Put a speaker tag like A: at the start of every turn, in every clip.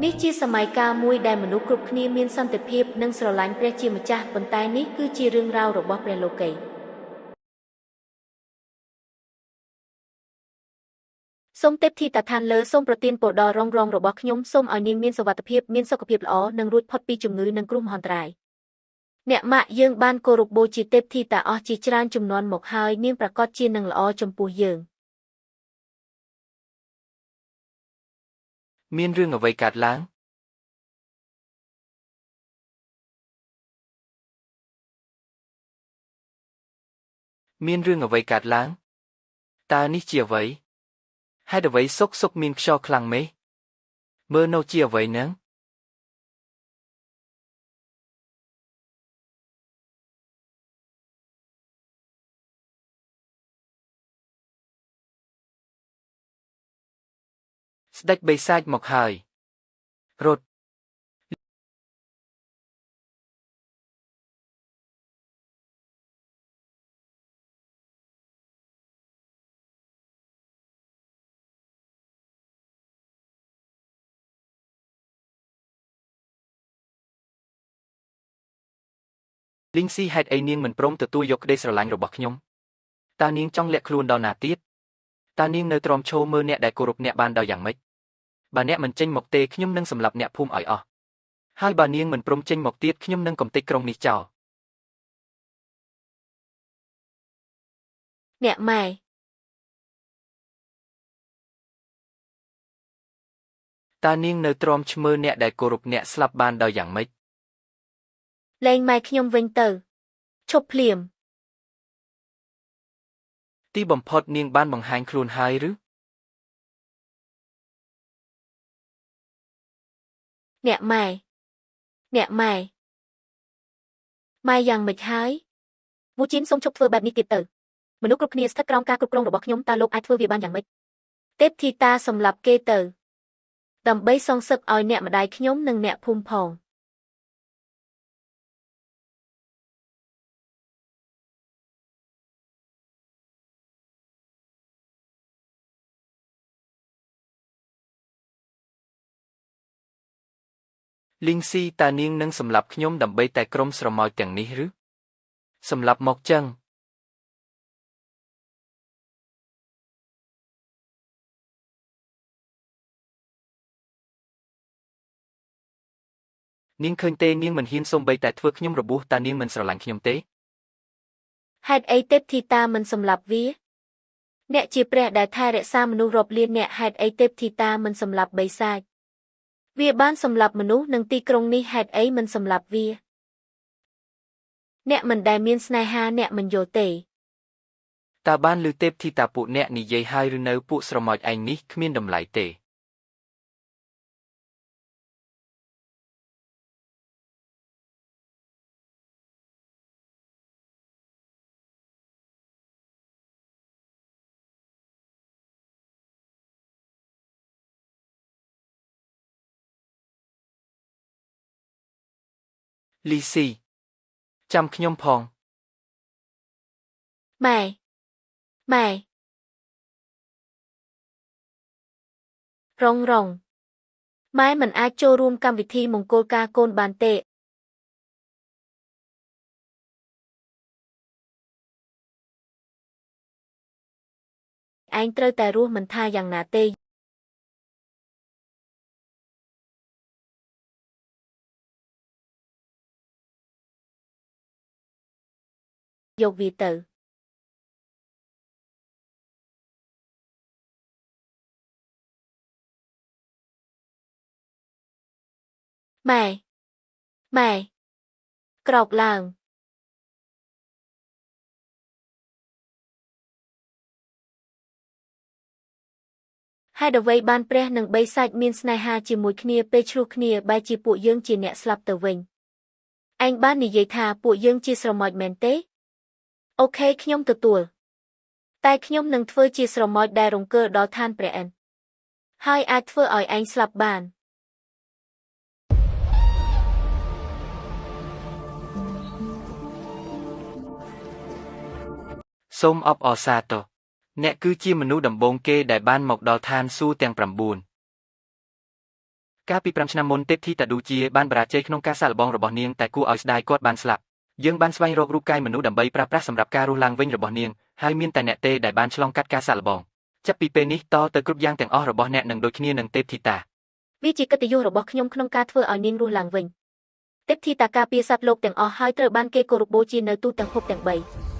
A: នេះជាសម័យកាលមួយដែលមនុស្សគ្រប់គ្នាមានសន្តិភាពនិងស្រឡាញ់ព្រះជាម្ចាស់ប៉ុន្តែនេះគឺជារឿងរ៉ាវរបស់ព្រះលោកិយសូមទេពធីតាឋានលើសូមប្រទានពរដល់រងរងរបស់ខ្ញុំសូមឲ្យនាងមានសុវត្ថិភាពមានសុខភាពល្អនិងរួចផុតពីជំងឺនិងគ្រោះមហន្តរាយអ្នកម៉ាក់យើងបានគោរពបូជាទេពធីតាអស់ជាច្រើនជំនាន់មកហើយនាងប្រាកដជានឹងល្អចំពោះយើង
B: មានរឿងអ្វីកើតឡើងមានរឿងអ្វីកើតឡើងតើនេះជាអ្វីហេតុអ្វីសុកសុកមានខ្យល់ខ្លាំងមេះមើលនៅជាអ្វីនឹងស្ដេចបិសាចមកហើយរត់លីងស៊ីហេតុអីនាងមិនព្រមទទួលយកក្តីស្រឡាញ់របស់ខ្ញុំតើនាងចង់លាក់ខ្លួនដល់ណាទៀតតើនាងនៅទ្រាំឈរមើលអ្នកដែលគោរពអ្នកបានដល់យ៉ាងម៉េចបើអ្នកមិនចេញមកទេខ្ញុំនឹងសម្លាប់អ្នកភូមិឲ្យអស់ហើយបើនាងមិនព្រមចេញមកទៀតខ្ញុំនឹងកំទេចក្រុងនេះចោល
A: អ្នកម៉ែ
B: តើនាងនៅទ្រាំឈ្មើអ្នកដែលគោរពអ្នកស្លាប់បានដល់យ៉ាងម៉េច
A: លែងម៉ែខ្ញុំវិញទៅឈប់ភ្លាម
B: ទីបំផុតនាងបានបង្ហាញខ្លួនហើយឬ
A: អ្នកម៉ែអ្នកម៉ែម៉ែយ៉ាងម៉េចហើយវូជីនសូមឈប់ធ្វើបែបនេះទៀតទៅមនុស្សគ្រប់គ្នាស្ថិតក្រោមការគ្រប់គ្រងរបស់ខ្ញុំតើលោកអាចធ្វើវាបានយ៉ាងម៉េចទេពធីតាសម្លាប់គេទៅដើម្បីសងសឹកឲ្យអ្នកម្ដាយខ្ញុំនិងអ្នកភូមិផង
B: លីងស៊ីតើនាងនឹងសម្លាប់ខ្ញុំដើម្បីតែក្រុមស្រមោចទាំងនេះឬសម្លាប់មកចឹងនាងឃើញទេនាងមិនហ៊ានសូម្បីតែធ្វើខ្ញុំរបួសតើនាងមិនស្រឡាញ់ខ្ញុំទេ
A: ហេតុអីទេពធីតាមិនសម្លាប់វាអ្នកជាព្រះដែលថែរក្សាមនុស្សរាប់លានអ្នកហេតុអីទេពធីតាមិនសម្លាប់បិសាចវាបានសម្លាប់មនុស្សនិងទីក្រុងនេះហេតុអីមិនសម្លាប់វាអ្នកមិនដែលមានស្នេហាអ្នកមិនយល់ទេ
B: តើបានឮទេពធីតាពួកអ្នកនិយាយហើយឬនៅពួកស្រមោចឯងនេះគ្មានតម្លៃទេលីស៊ីចាំខ្ញុំផង
A: ម៉ែម៉ែរងរងម៉ែមិនអាចចូលរួមកម្មវិធីមង្គលការកូនបានទេឯងត្រូវតែរស់មិនថាយ៉ាងណាទេយកវាទៅម៉ែម៉ែក្រោកឡើងហេតុអ្វីបានព្រះនិងបិសាចមានស្នេហាជាមួយគ្នាពេលឆ្លោះគ្នាបែរជាពួកយើងជាអ្នកស្លាប់ទៅវិញឯងបាននិយាយថាពួកយើងជាស្រមោចមែនទេអូខេខ្ញុំទទួលតែខ្ញុំនឹងធ្វើជាស្រមោចដែលរង្គើដល់ឋានព្រះឥន្ទហើយអាចធ្វើឲ្យឯងស្លាប់បាន
B: សូមអបអរសាទរអ្នកគឺជាមនុស្សដំបូងគេដែលបានមកដល់ឋានសួគ៌ទាំង9 កាលពី5ឆ្នាំមុនទេពធីតាឌូជាបានបរាជ័យក្នុងការសាកល្បងរបស់នាងតែគួរឲ្យស្ដាយគាត់បានស្លាប់យើងបានស្វែងរករូបកាយមនុស្សដើម្បីប្រើប្រាស់សម្រាប់ការរស់ឡើងវិញរបស់នាងហើយមានតែអ្នកទេដែលបានឆ្លងកាត់ការសាកល្បងចាប់ពីពេលនេះតទៅគ្រប់យ៉ាងទាំងអស់របស់អ្នកនឹងដូចគ្នានឹងទេពធីតា
A: វាជាកិត្តិយសរបស់ខ្ញុំក្នុងការធ្វើឲ្យនាងរស់ឡើងវិញទេពធីតាការពារសត្វលោកទាំងអស់ហើយត្រូវបានគេគោរពបូជានៅទូទាំងភពទាំង3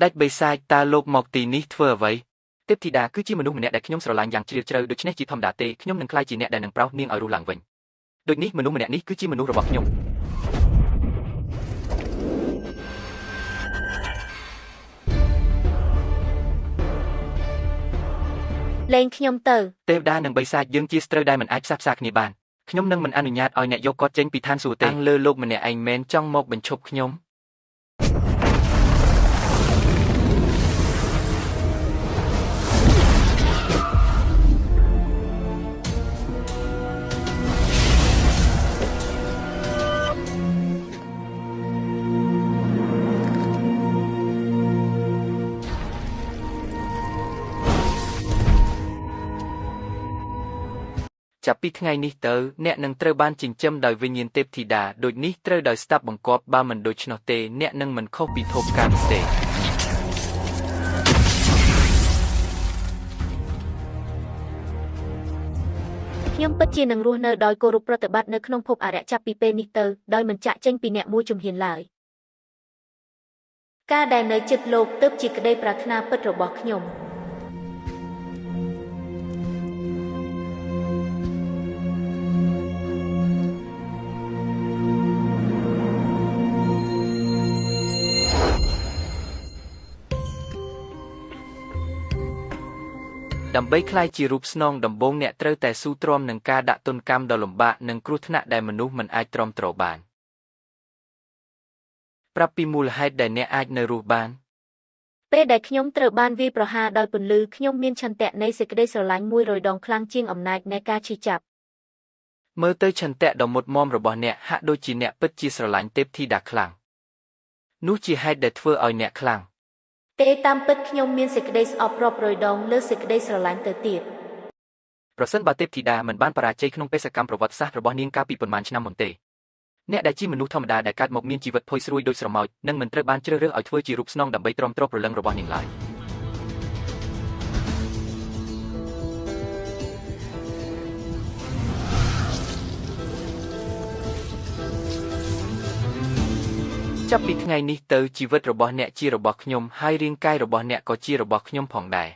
B: ស្ដេចបិសាចតើលោកមកទីនេះធ្វើអ្វីទេពធីតាគឺជាមនុស្សម្នាក់ដែលខ្ញុំស្រឡាញ់យ៉ាងជ្រាលជ្រៅដូច្នេះជាធម្មតាទេខ្ញុំនឹងក្លាយជាអ្នកដែលនឹងប្រោសនាងឲ្យរស់ឡើងវិញដូចនេះមនុស្សម្នាក់នេះគឺជាមនុស្សរបស់ខ្ញុំ
A: លែងខ្ញុំទៅ
B: ទេវតានិងបិសាចយើងជាសត្រូវដែលមិនអាចផ្សះផ្សាគ្នាបានខ្ញុំនឹងមិនអនុញ្ញាតឲ្យអ្នកយកគាត់ចេញពីឋានសួគ៌ទេតាំងលើលោកម្នាក់ឯងមែនចង់មកបញ្ឈប់ខ្ញុំចាប់ពីថ្ងៃនេះទៅអ្នកនឹងត្រូវបានចិញ្ចឹមដោយវិញ្ញាណទេពធីតាដូចនេះត្រូវដោយស្ដាប់បង្គាប់បើមិនដូច្នោះទេអ្នកនឹងមិនខុសពីធម៌កាមទេ
A: ខ្ញុំពិតជានឹងរស់នៅដោយគោរពប្រតិបត្តិនៅក្នុងភពអរិយចាប់ពីពេលនេះទៅដោយមិនចាក់ចេញពីអ្នកមួយជំហានឡើយការដែលនៅជិតលោកទើបជាក្តីប្រាថ្នាពិតរបស់ខ្ញុំ
B: ដើម្បីក្លាយជារូបស្នងដំបូងអ្នកត្រូវតែស៊ូទ្រាំនឹងការដាក់ទណ្ឌកម្មដ៏លំបាកនិងគ្រោះថ្នាក់ដែលមនុស្សមិនអាចទ្រាំទ្របានប្រាប់ពីមូលហេតុដែលអ្នកអាចនៅរស់បាន
A: ពេលដែលខ្ញុំត្រូវបានវាយប្រហារដោយពន្លឺខ្ញុំមានឆន្ទៈនៃសេចក្តីស្រឡាញ់100ដងខ្លាំងជាងអំណាចនៃការឈឺចាប់
B: មើលទៅឆន្ទៈដ៏មុតមាំរបស់អ្នកហាក់ដូចជាអ្នកពិតជាស្រឡាញ់ទេពធីតាខ្លាំងនោះជាហេតុដែលធ្វើឲ្យអ្នកខ្លាំង
A: ទេតាមពិតខ្ញុំមានសេចក្តីស្អប់រាប់រយដងលើសេចក្តីស្រឡាញ់ទៅទៀត
B: ប្រសិនបើទេពធីតាមិនបានបរាជ័យក្នុងបេសកកម្មប្រវត្តិសាស្ត្ររបស់នាងកាលពីប៉ុន្មានឆ្នាំមុនទេអ្នកដែលជាមនុស្សធម្មតាដែលកើតមកមានជីវិតផុយស្រួយដូចស្រមោចនឹងមិនត្រូវបានជ្រើសរើសឲ្យធ្វើជារូបស្នងដើម្បីទ្រាំទ្រព្រលឹងរបស់នាងឡើយចាប់ពីថ្ងៃនេះទៅជីវិតរបស់អ្នកជារបស់ខ្ញុំហើយរាងកាយរបស់អ្នកក៏ជារបស់ខ្ញុំផងដែរ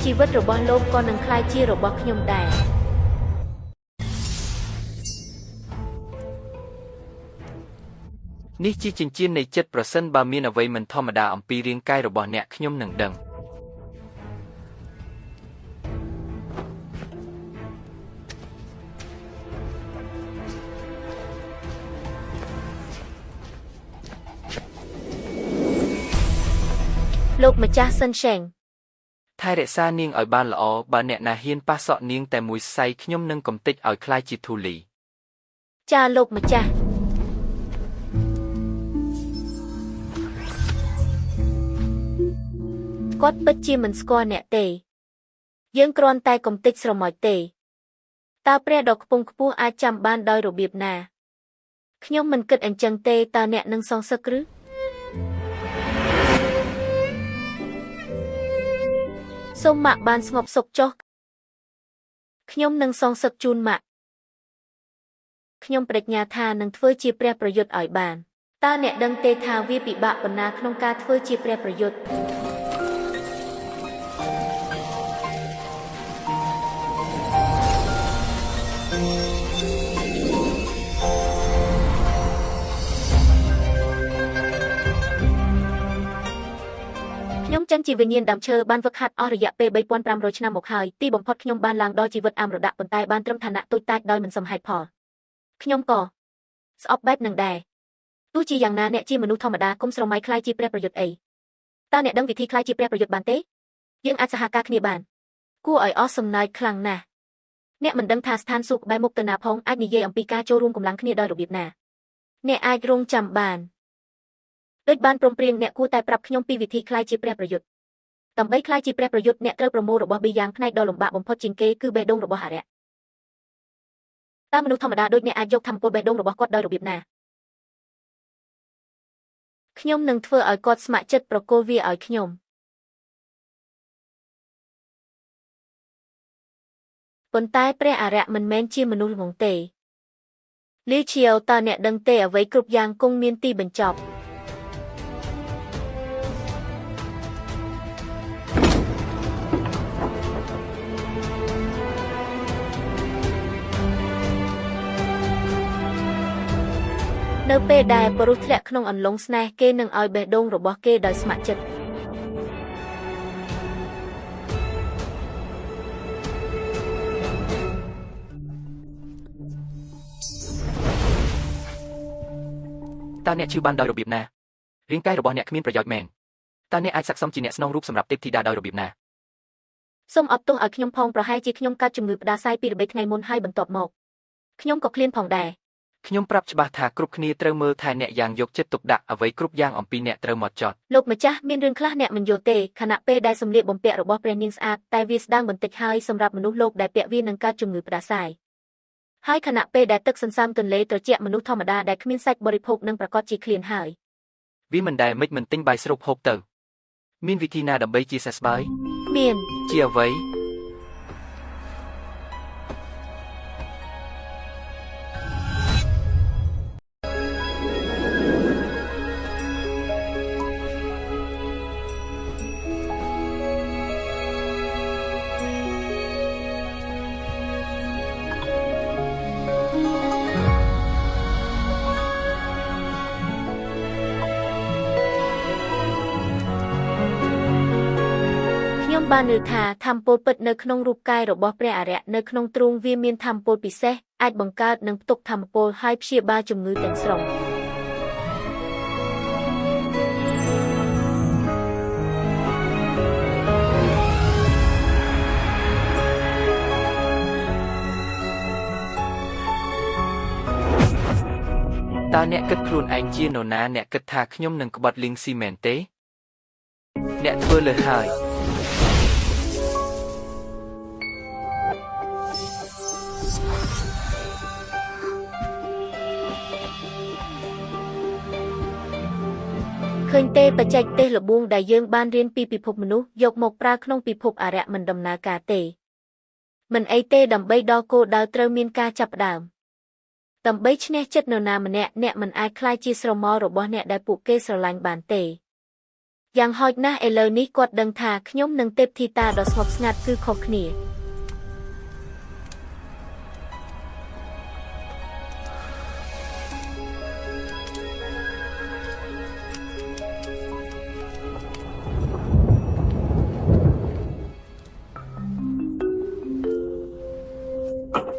A: ជីវិតរបស់លោកក៏នឹងក្លាយជារបស់ខ្ញុំដែរ
B: នេះជាចិញ្ចៀននៃចិត្តប្រសិនបើមានអ្វីមិនធម្មតាអំពីរាងកាយរបស់អ្នកខ្ញុំនឹងដឹង
A: លោកម្ចាស់សិនឆេង
B: ថែរក្សានាងឲ្យបានល្អបើអ្នកណាហ៊ានប៉ះសក់នាងតែមួយសៃខ្ញុំនឹងកំទេចឲ្យក្លាយជាធូលី
A: ចាលោកម្ចាស់គាត់ពិតជាមិនស្គាល់អ្នកទេយើងគ្រាន់តែកំទេចស្រមោចទេតើព្រះដ៏ខ្ពង់ខ្ពស់អាចចាំបានដោយរបៀបណាខ្ញុំមិនគិតអញ្ចឹងទេតើអ្នកនឹងសងសឹកឬសូមម៉ាក់បានស្ងប់សុខចុះខ្ញុំនឹងសងសឹកជូនម៉ាក់ខ្ញុំប្តេជ្ញាថានឹងធ្វើជាព្រះប្រយុទ្ធឲ្យបានតើអ្នកដឹងទេថាវាពិបាកប៉ុណ្ណាក្នុងការធ្វើជាព្រះប្រយុទ្ធខ្ញុំចឹងជាវិញ្ញាណដើមឈើបានហ្វឹកហាត់អស់រយៈពេល 3500 ឆ្នាំមកហើយទីបំផុតខ្ញុំបានឡើងដល់ជីវិតអមរតៈប៉ុន្តែបានត្រឹមឋានៈតូចតាចដោយមិនសមហេតុផលខ្ញុំក៏ស្អប់បែបនឹងដែរ ទោះជាយ៉ាងណាអ្នកជាមនុស្សធម្មតាកុំស្រមៃក្លាយជាព្រះប្រយុទ្ធអីតើអ្នកដឹងវិធីក្លាយជាព្រះប្រយុទ្ធបានទេយើងអាចសហការគ្នាបានគួរឲ្យអស់សំណើចខ្លាំងណាស់អ្នកមិនដឹងថាស្ថានសួគ៌ក្បែរមុខទៅណាផងអាចនិយាយអំពីការចូលរួមកម្លាំងគ្នាដោយរបៀបណាអ្នកអាចរងចាំបានដូចបានព្រមព្រៀងអ្នកគួរតែប្រាប់ខ្ញុំពីវិធីក្លាយជាព្រះប្រយុទ្ធដើម្បីក្លាយជាព្រះប្រយុទ្ធអ្នកត្រូវប្រមូលរបស់បីយ៉ាងផ្នែកដ៏លំបាកបំផុតជាងគេគឺបេះដូងរបស់អារក្សតើមនុស្សធម្មតាដូចអ្នកអាចយកធម្មពលបេះដូងរបស់គាត់ដោយរបៀបណាខ្ញុំនឹងធ្វើឲ្យគាត់ស្ម័គ្រចិត្តប្រគល់វាឲ្យខ្ញុំប៉ុន្តែព្រះអារក្សមិនមែនជាមនុស្សល្ងង់ទេលីឈៀវតើអ្នកដឹងទេអ្វីគ្រប់យ៉ាងគង់មានទីបញ្ចប់នៅពេលដែលបុរសធ្លាក់ក្នុងអន្លង់ស្នេហ៍គេនឹងឲ្យបេះដូងរបស់គេដោយស្ម័គ្រចិត្ត
B: តើអ្នកឈឺបានដោយរបៀបណារាងកាយរបស់អ្នកគ្មានប្រយោជន៍មែនតើអ្នកអាចស័ក្តិសមជាអ្នកស្នងរូបសម្រាប់ទេពធីតាដោយរបៀបណា
A: សូមអត់ទោសឲ្យខ្ញុំផងប្រហែលជាខ្ញុំកើតជំងឺផ្ដាសាយពីរបីថ្ងៃមុនហើយបន្ទាប់មកខ្ញុំក៏ឃ្លានផងដែរ
B: ខ្ញុំប្រាប់ច្បាស់ថាគ្រប់គ្នាត្រូវមើលថែអ្នកយ៉ាងយកចិត្តទុកដាក់អ្វីគ្រប់យ៉ាងអំពីអ្នកត្រូវមកចត់
A: លោកម្ចាស់មានរឿងខ្លះអ្នកមិនយល់ទេខណៈពេលដែលសម្លៀកបំពាក់របស់ព្រះនាងស្អាតតែវាស្ដើងបន្តិចហើយសម្រាប់មនុស្សលោកដែលពាក់វានឹងកើតជំងឺផ្ដាសាយហើយខណៈពេលដែលទឹកសន្សើមទន្លេត្រជាក់មនុស្សធម្មតាដែលគ្មានសាច់បរិភោគនឹងប្រកាសជាឃ្លានហើយ
B: វាមិនដែលមិនទិញបាយស្រូបហូបទៅមានវិធីណាដើម្បីជាសះស្បើយ
A: មាន
B: ជាអ្វី
A: បាននឿថាធម្មពលពិតនៅក្នុងរូបកាយរបស់ព្រះអារក្សនៅក្នុងទ្រូងវាមានធម្មពលពិសេសអាចបង្កើតនិងផ្ទុកធម្មពលហើយព្យាបាលជំងឺទាំងស្រុង
B: តើអ្នកគិតខ្លួនឯងជានរណាអ្នកគិតថាខ្ញុំនឹងក្បត់លីងស៊ីមែនទេអ្នកធ្វើលើហើយ
A: ឃើញទេបច្ចេកទេសល្បួងដែលយើងបានរៀនពីពិភពមនុស្សយកមកប្រើក្នុងពិភពអារក្សមិនដំណើរការទេមិនអីទេដើម្បីដល់គោលដៅត្រូវមានការចាប់ផ្ដើមដើម្បីឈ្នះចិត្តនរណាម្នាក់អ្នកមិនអាចក្លាយជាស្រមោលរបស់អ្នកដែលពួកគេស្រឡាញ់បានទេយ៉ាងហោចណាស់ឥឡូវនេះគាត់ដឹងថាខ្ញុំនិងទេពធីតាដ៏ស្ងប់ស្ងាត់គឺខុសគ្នា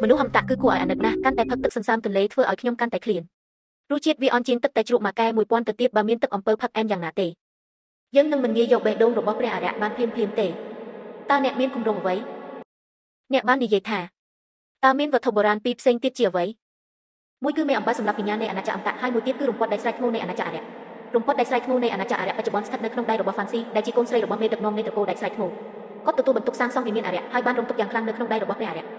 A: មនុស្សហំតាក់គឺគួរឲ្យអាណិតណាស់កាន់តែផឹកទឹកសន្សើមទន្លេធ្វើឲ្យខ្ញុំកាន់តែឃ្លានរសជាតិវាអន់ជាងទឹកតែជ្រក់មួយកែ1000ទៅទៀតបើមានទឹកអំពៅផឹកអែមយ៉ាងណាទេយើងនឹងមិនងាយយកបេះដូងរបស់ព្រះអារក្សបានភ្លាមៗទេតើអ្នកមានគម្រោងអ្វីអ្នកបាននិយាយថាតើមានវត្ថុបុរាណពីរផ្សេងទៀតជាអ្វីមួយគឺមេអំបៅសម្រាប់វិញ្ញាណនៃអាណាចក្រអមតៈហើយមួយទៀតគឺរំពាត់ដែលស្រែកធ្ងន់នៃអាណាចក្រអារក្សរំពាត់ដែលស្រែកធ្ងន់នៃអាណាចក្រអារក្សបច្ចុប្បន្នស្ថិតនៅក្នុងដៃរបស់ហ្វាន់ស៊ីដែលជាកូនស្រីរបស់មេដឹកនាំនៃត្រកូលដែលស្រែកធ្ងន់គាត់ទទួលបន្ទុកសាងសង់វិមានអារក្សហើយបានរំទុកយ៉ាងខ្លាំងនៅក្នុងដៃរបស់ព្រះអារក្ស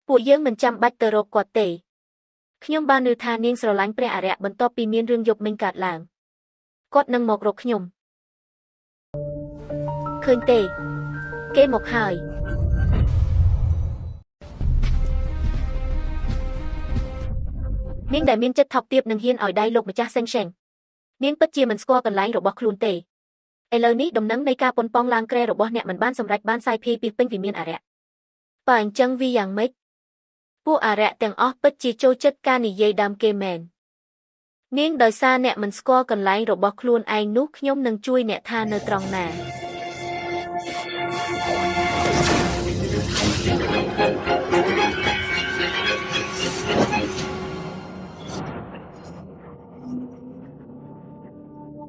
A: ពួកយើងមិនចាំបាច់ទៅរកគាត់ទេខ្ញុំបានឮថានាងស្រឡាញ់ព្រះអារក្សបន្ទាប់ពីមានរឿងយប់មិញកើតឡើងគាត់នឹងមករកខ្ញុំឃើញទេគេមកហើយនាងដែលមានចិត្តថោកទាបនឹងហ៊ានឲ្យដៃលោកម្ចាស់សេងសេងនាងពិតជាមិនស្គាល់កន្លែងរបស់ខ្លួនទេឥឡូវនេះដំណឹងនៃការប៉ុនប៉ងឡើងក្រែរបស់អ្នកមិនបានសម្រេចបានសាយភាយពីពេញវិមានអារក្សបើអញ្ចឹងវាយ៉ាងម៉េចពួកអារក្សទាំងអស់ពិតជាចូលចិត្តការនិយាយដើមគេមែននាងដោយសារអ្នកមិនស្គាល់កន្លែងរបស់ខ្លួនឯងនោះខ្ញុំនឹងជួយអ្នកថានៅត្រង់ណា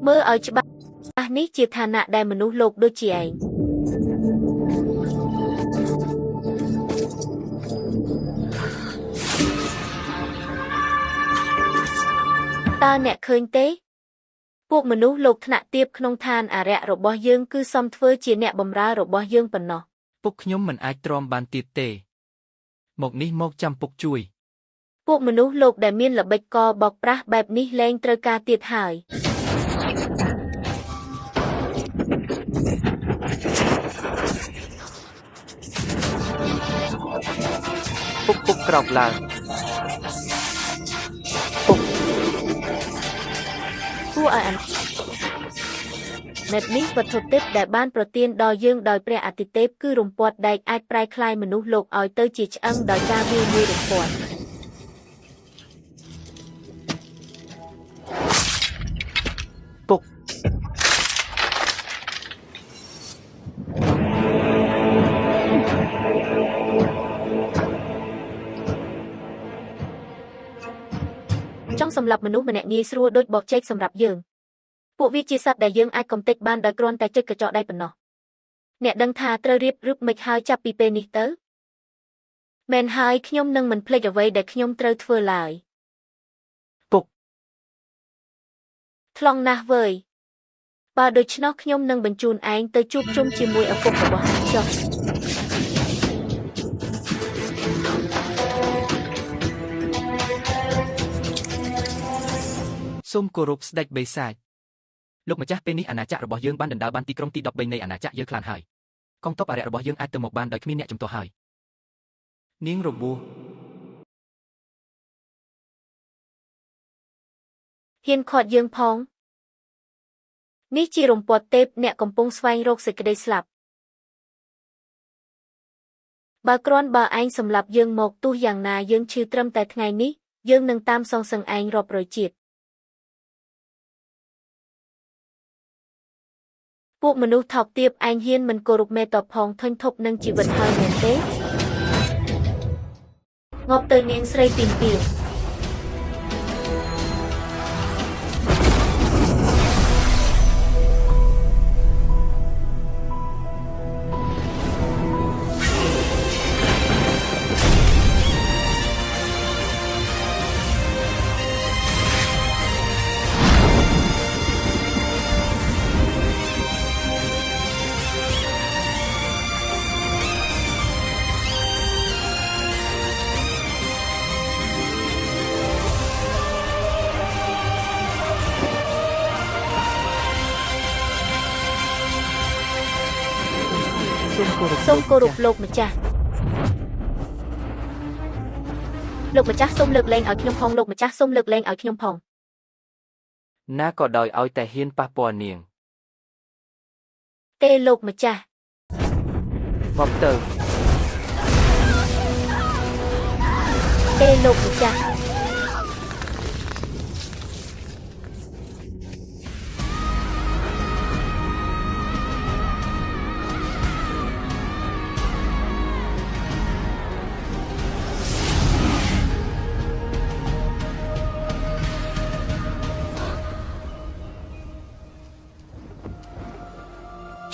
A: មើលឲ្យច្បាស់នេះជាឋានៈដែលមនុស្សលោកដូចជាឯងតើអ្នកឃើញទេពួកមនុស្សលោកថ្នាក់ទាបក្នុងឋានអារក្សរបស់យើងគឺសមធ្វើជាអ្នកបម្រើរបស់យើងប៉ុណ្ណោះ
B: ពុកខ្ញុំមិនអាចទ្រាំបានទៀតទេមកនេះមកចាំពុកជួយ
A: ពួកមនុស្សលោកដែលមានល្បិចកបោកប្រាស់បែបនេះលែងត្រូវការទៀតហើយ
B: ពុកពុកក្រោកឡើងពុក
A: គួរឲ្យអាណិតនេះវត្ថុទិព្វដែលបានប្រទានដល់យើងដោយព្រះអាទិទេពគឺរំពាត់ដែកអាចប្រែក្លាយមនុស្សលោកឲ្យទៅជាឆ្អឹងដោយការវាយមួយរំពាត់
B: ពុក
A: ចង់សម្លាប់មនុស្សម្នាក់ងាយស្រួលដូចបកចេកសម្រាប់យើងពួកវាជាសត្វដែលយើងអាចកំទេចបានដោយគ្រាន់តែចុចក្រចកដៃប៉ុណ្ណោះអ្នកដឹងថាត្រូវរៀបឬមិនហើយចាប់ពីពេលនេះទៅមែនហើយខ្ញុំនឹងមិនភ្លេចអ្វីដែលខ្ញុំត្រូវធ្វើឡើយ
B: ពុក
A: ថ្លង់ណាស់វើយបើដូច្នោះខ្ញុំនឹងបញ្ជូនឯងទៅជួបជុំជាមួយឪពុករបស់ឯងចុះ
B: សូមគោរពស្ដេចបិសាចលោកម្ចាស់ពេលនេះអាណាចក្ររបស់យើងបានដណ្ដើមបានទីក្រុងទី13នៃអាណាចក្រយើងខ្លាំងហើយកងទ័ពអារក្សរបស់យើងអាចទៅមកបានដោយគ្មានអ្នកជំទាស់ហើយនាងរបួស
A: ហ៊ានខាត់យើងផងនេះជារំពាត់ទេពអ្នកកំពុងស្វែងរកសេចក្តីស្លាប់បើគ្រាន់បើឯងសម្លាប់យើងមកទោះយ៉ាងណាយើងឈឺត្រឹមតែថ្ងៃនេះយើងនឹងតាមសងសឹងឯងរាប់រយជាតិពួកមនុស្សថោកទាបឯងហ៊ានមិនគោរពមេតបផងធុញថប់នឹងជីវិតហើយមែនទេងាប់ទៅនាងស្រីពីពីសូមគោរពលោកម្ចាស់លោកម្ចាស់សូមលើកលែងឲ្យខ្ញុំផងលោកម្ចាស់សូមលើកលែងឲ្យខ្ញុំផង
B: ណាក៏ដោយឲ្យតែហ៊ានប៉ះពាល់នាង
A: ទេលោកម្ចាស់
B: មកទៅ
A: ទេលោកម្ចាស់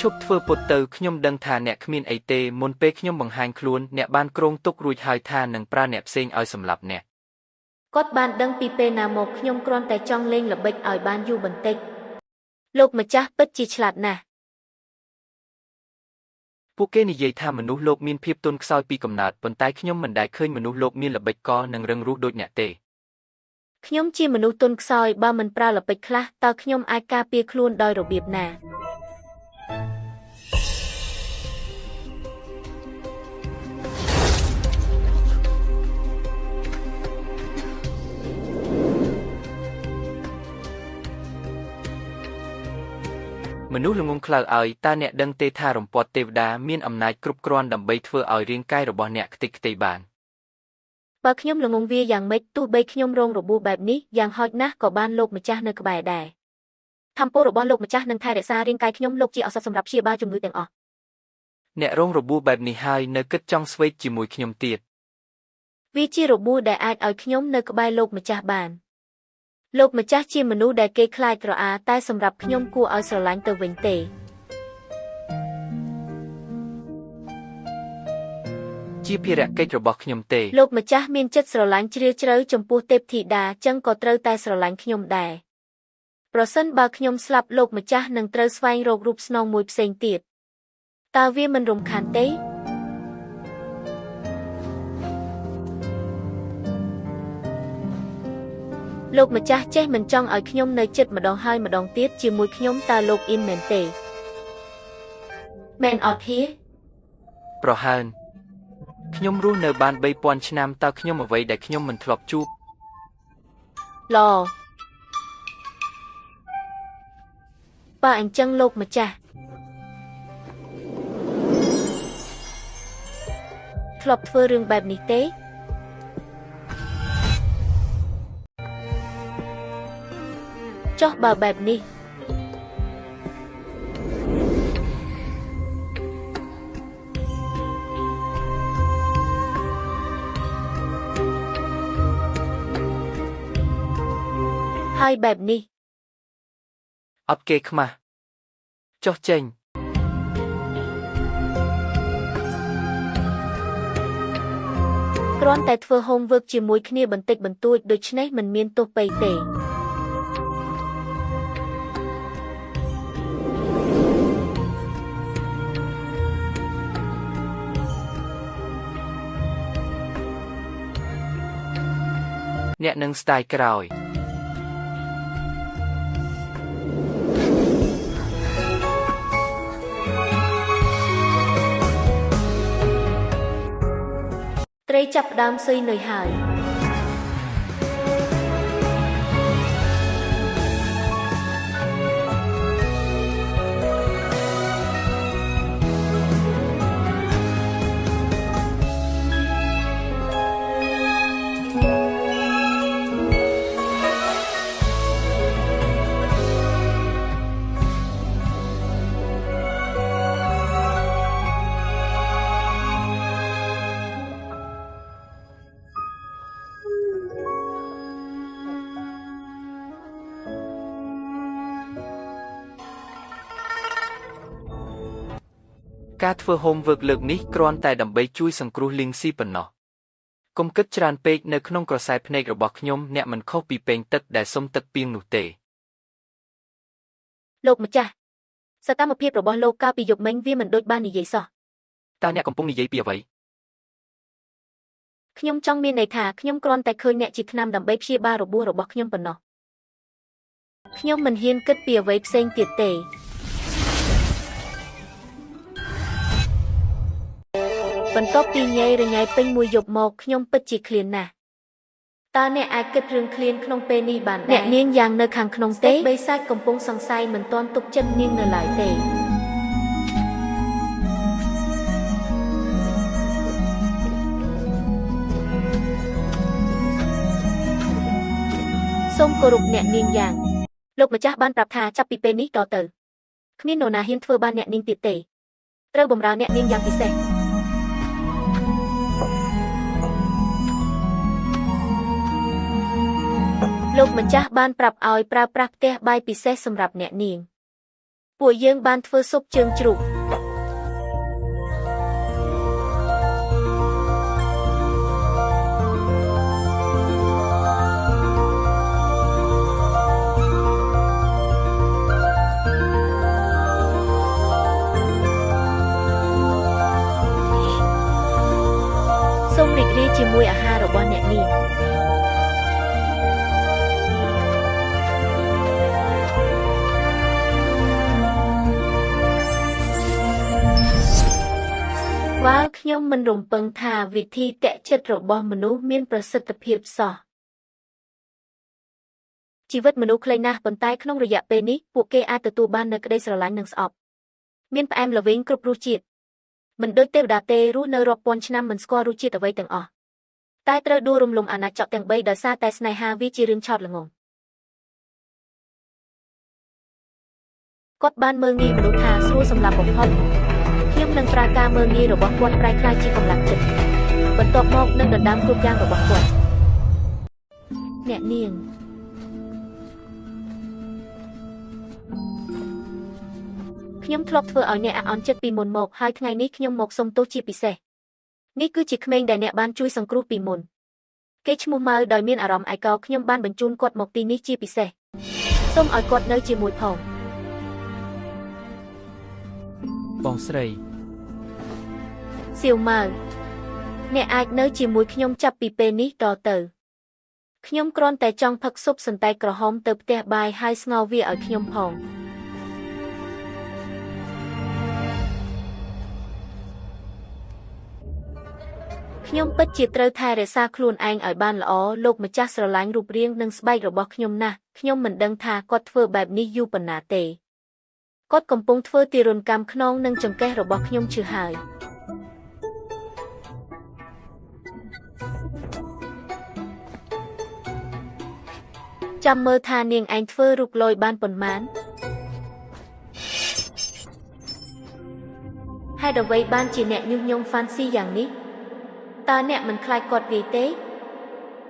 B: ឈប់ធ្វើពុតទៅខ្ញុំដឹងថាអ្នកគ្មានអីទេមុនពេលខ្ញុំបង្ហាញខ្លួនអ្នកបានគ្រោងទុករួចហើយថានឹងប្រើអ្នកផ្សេងឲ្យសម្លាប់អ្នក
A: គាត់បានដឹងពីពេលណាមកខ្ញុំគ្រាន់តែចង់លេងល្បិចឲ្យបានយូរបន្តិចលោកម្ចាស់ពិតជាឆ្លាតណាស់
B: ពួកគេនិយាយថាមនុស្សលោកមានភាពទន់ខ្សោយពីកំណើតប៉ុន្តែខ្ញុំមិនដែលឃើញមនុស្សលោកមានល្បិចកលនិងរឹងរូសដូចអ្នកទេ
A: ខ្ញុំជាមនុស្សទន់ខ្សោយបើមិនប្រើល្បិចខ្លះតើខ្ញុំអាចការពារខ្លួនដោយរបៀបណា
B: មនុស្សល្ងង់ខ្លៅឲ្យតើអ្នកដឹងទេថារំពាត់ទេវតាមានអំណាចគ្រប់គ្រាន់ដើម្បីធ្វើឲ្យរាងកាយរបស់អ្នកខ្ទេចខ្ទីបាន
A: បើខ្ញុំល្ងង់វាយ៉ាងម៉េចទោះបីខ្ញុំរងរបួសបែបនេះយ៉ាងហោចណាស់ក៏បានលោកម្ចាស់នៅក្បែរដែរធម្មពលរបស់លោកម្ចាស់នឹងថែរក្សារាងកាយខ្ញុំលោកជាឱសថសម្រាប់ព្យាបាលជំងឺទាំងអស់
B: អ្នករងរបួសបែបនេះហើយនៅគិតចង់ស្វេកជាមួយខ្ញុំទៀត
A: វាជារបួសដែលអាចឲ្យខ្ញុំនៅក្បែរលោកម្ចាស់បាន លោកម្ចាស់ជាមនុស្សដែលគេខ្លាចក្រអាតែសម្រាប់ខ្ញុំគួរឲ្យស្រឡាញ់ទៅវិញទេ
B: ជាភារកិច្ចរបស់ខ្ញុំទេ
A: លោកម្ចាស់មានចិត្តស្រឡាញ់ជ្រាលជ្រៅចំពោះទេពធីតាចឹងក៏ត្រូវតែស្រឡាញ់ខ្ញុំដែរប្រសិនបើខ្ញុំស្លាប់លោកម្ចាស់នឹងត្រូវស្វែងរករូបស្នងមួយផ្សេងទៀតតើវាមិនរំខានទេលោកម្ចាស់ចេះមិនចង់ឲ្យខ្ញុំនៅជិតម្ដងហើយម្ដងទៀតជាមួយខ្ញុំតើលោកអ៊ីនមែនទេមែនអត់ហៀ
B: ប្រហើនខ្ញុំរស់នៅបាន3000ឆ្នាំតើខ្ញុំអ្វីដែលខ្ញុំមិនធ្លាប់ជួប
A: ល្អបើអញ្ចឹងលោកម្ចាស់ធ្លាប់ធ្វើរឿងបែបនេះទេចុះបើបែបនេះហើយបែបនេះ
B: អត់គេខ្មាស់ចុះចេញ
A: គ្រាន់តែធ្វើ homework ជាមួយគ្នាបន្តិចបន្តួចដូច្នេះមិនមានទោសពៃទេ
B: អ្នកនឹងស្ដាយក្រោយ
A: ត្រីចាប់ផ្ដើមស៊ុយនុយហើយ
B: ការធ្វើ homework លើកនេះគ្រាន់តែដើម្បីជួយសង្គ្រោះលីងស៊ីប៉ុណ្ណោះកុំគិតច្រើនពេកនៅក្នុងក្រសែភ្នែករបស់ខ្ញុំអ្នកមិនខុសពីពែងទឹកដែលសុំទឹកពីងនោះទេ
A: លោកម្ចាស់សកម្មភាពរបស់លោកកាលពីយប់មិញវាមិនដូចបាននិយាយសោះ
B: តើអ្នកកំពុងនិយាយពីអ្វី
A: ខ្ញុំចង់មានន័យថាខ្ញុំគ្រាន់តែឃើញអ្នកជាថ្នាំដើម្បីព្យាបាលរបួសរបស់ខ្ញុំប៉ុណ្ណោះខ្ញុំមិនហ៊ានគិតពីអ្វីផ្សេងទៀតទេ បន្ទាប់ពីញ៉ៃរញ៉ៃពេញមួយយប់មកខ្ញុំពិតជាឃ្លានណាស់តើអ្នកអាចគិតរឿងឃ្លានក្នុងពេលនេះបានដែរអ្នកនាងយ៉ាងនៅខាងក្នុងទេបិសាចកំពុងសង្ស័យមិនទាន់ទុកចិត្តនាងនៅឡើយទេសូមគោរពអ្នកនាងយ៉ាងលោកម្ចាស់បានប្រាប់ថាចាប់ពីពេលនេះតទៅគ្មាននរណាហ៊ានធ្វើបានអ្នកនាងទៀតទេត្រូវបម្រើអ្នកនាងយ៉ាងពិសេស លោកម្ចាស់បានប្រាប់ឲ្យប្រើប្រាស់ផ្ទះបាយពិសេសសម្រាប់អ្នកនាងពួកយើងបានធ្វើស៊ុបជើងជ្រូកសូមរីករាយជាមួយអាហាររបស់អ្នកនាង វ៉ាវខ្ញុំមិនរំពឹងថាវិធីតាក់ចិត្តរបស់មនុស្សមានប្រសិទ្ធភាពសោះជីវិតមនុស្សខ្លីណាស់ប៉ុន្តែក្នុងរយៈពេលនេះពួកគេអាចទទួលបាននូវក្តីស្រឡាញ់និងស្អប់មានផ្អែមល្វីងគ្រប់រសជាតិមិនដូចទេវតាទេរស់នៅរាប់ពាន់ឆ្នាំមិនស្គាល់រសជាតិអ្វីទាំងអស់តែត្រូវដួលរំលំអាណាចក្រទាំង3ដោយសារតែស្នេហាវាជារឿងឆោតល្ងងគាត់បានមើលងាយមនុស្សថាស្រួលសម្លាប់បំផុតខ្ញុំនឹងប្រើការមើលងាយរបស់គាត់ប្រែក្លាយជាកម្លាំងចិត្តបន្ទាប់មកនឹងដណ្ដើមគ្រប់យ៉ាងរបស់គាត់អ្នកនាង ខ្ញុំធ្លាប់ធ្វើឲ្យអ្នកអន់ចិត្តពីមុនមកហើយថ្ងៃនេះខ្ញុំមកសុំទោសជាពិសេសនេះគឺជាក្មេងដែលអ្នកបានជួយសង្គ្រោះពីមុនគេឈ្មោះម៉ៅដោយមានអារម្មណ៍ឯកោខ្ញុំបានបញ្ជូនគាត់មកទីនេះជាពិសេសសូមឲ្យគាត់នៅជាមួយផង
B: បងស្រី
A: សៀវម៉ៅអ្នកអាចនៅជាមួយខ្ញុំចាប់ពីពេលនេះតទៅខ្ញុំគ្រាន់តែចង់ផឹកស៊ុបសណ្តែកក្រហមទៅផ្ទះបាយហើយស្ងោរវាឲ្យខ្ញុំផងខ្ញុំពិតជាត្រូវថែរក្សាខ្លួនឯងឲ្យបានល្អលោកម្ចាស់ស្រឡាញ់រូបរាងនិងស្បែករបស់ខ្ញុំណាស់ខ្ញុំមិនដឹងថាគាត់ធ្វើបែបនេះយូរប៉ុណ្ណាទេគាត់កំពុងធ្វើទារុណកម្មខ្នងនិងចង្កេះរបស់ខ្ញុំឈឺហើយចាំមើលថានាងឯងធ្វើរូបលយបានប៉ុន្មានហេតុអ្វីបានជាអ្នកញុះញង់ហ្វាន់ស៊ីយ៉ាងនេះតើអ្នកមិនខ្លាចគាត់វាយទេ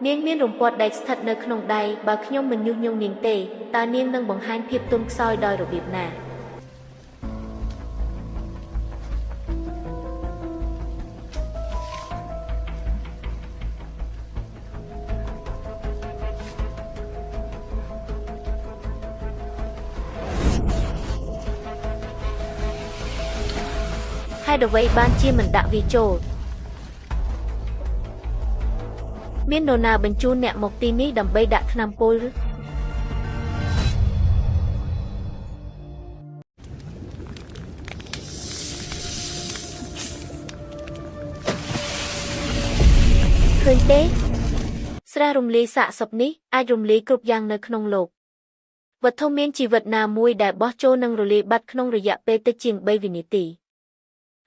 A: នាងមានរំពាត់ដែកស្ថិតនៅក្នុងដៃបើខ្ញុំមិនញុះញង់នាងទេតើនាងនឹងបង្ហាញភាពទន់ខ្សោយដោយរបៀបណាហេតុអ្វីបានជាមិនដាក់វាចូលមាននរណាបញ្ជូនអ្នកមកទីនេះដើម្បីដាក់ថ្នាំពុលឬឃើញទេស្រះរំលាយសាកសពនេះអាចរំលាយគ្រប់យ៉ាងនៅក្នុងលោកវត្ថុមានជីវិតណាមួយដែលបោះចូលនឹងរលាយបាត់ក្នុងរយៈពេលតិចជាង3វិនាទី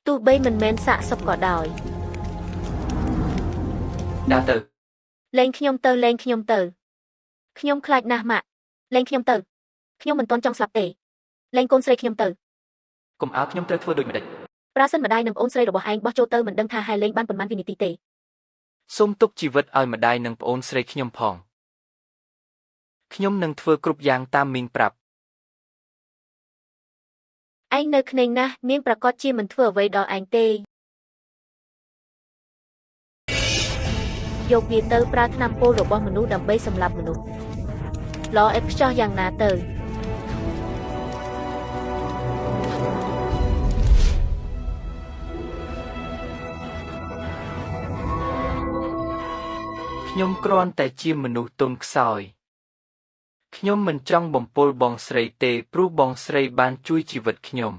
A: ទោះបីមិនមែនសាកសពក៏ដោយ
B: ដើរទៅ
A: លែងខ្ញុំទៅលែងខ្ញុំទៅខ្ញុំខ្លាចណាស់ម៉ាក់លែងខ្ញុំទៅខ្ញុំមិនទាន់ចង់ស្លាប់ទេលែងកូនស្រីខ្ញុំទៅ
B: កុំអើខ្ញុំត្រូវធ្វើដូចម្ដេច
A: ប្រសិនម្ដាយនិងប្អូនស្រីរបស់ឯងបោះចូលទៅមិនដឹងថាហែលែងបានប៉ុន្មានវិនាទីទេ
B: សូមទុកជីវិតឲ្យម្ដាយនិងប្អូនស្រីខ្ញុំផងខ្ញុំនឹងធ្វើគ្រប់យ៉ាងតាមមីងប្រាប់
A: ឯងនៅក្មេងណាស់នាងប្រកាសជាមិនធ្វើអ្វីដល់ឯងទេយកវាទៅប្រើថ្នាំពុលរបស់មនុស្សដើម្បីសម្លាប់មនុស្សល្អឥតខ្ចោះយ៉ាងណាទៅ
B: ខ្ញុំគ្រាន់តែជាមនុស្សទន់ខ្សោយខ្ញុំមិនចង់បំពុលបងស្រីទេព្រោះបងស្រីបានជួយជីវិតខ្ញុំ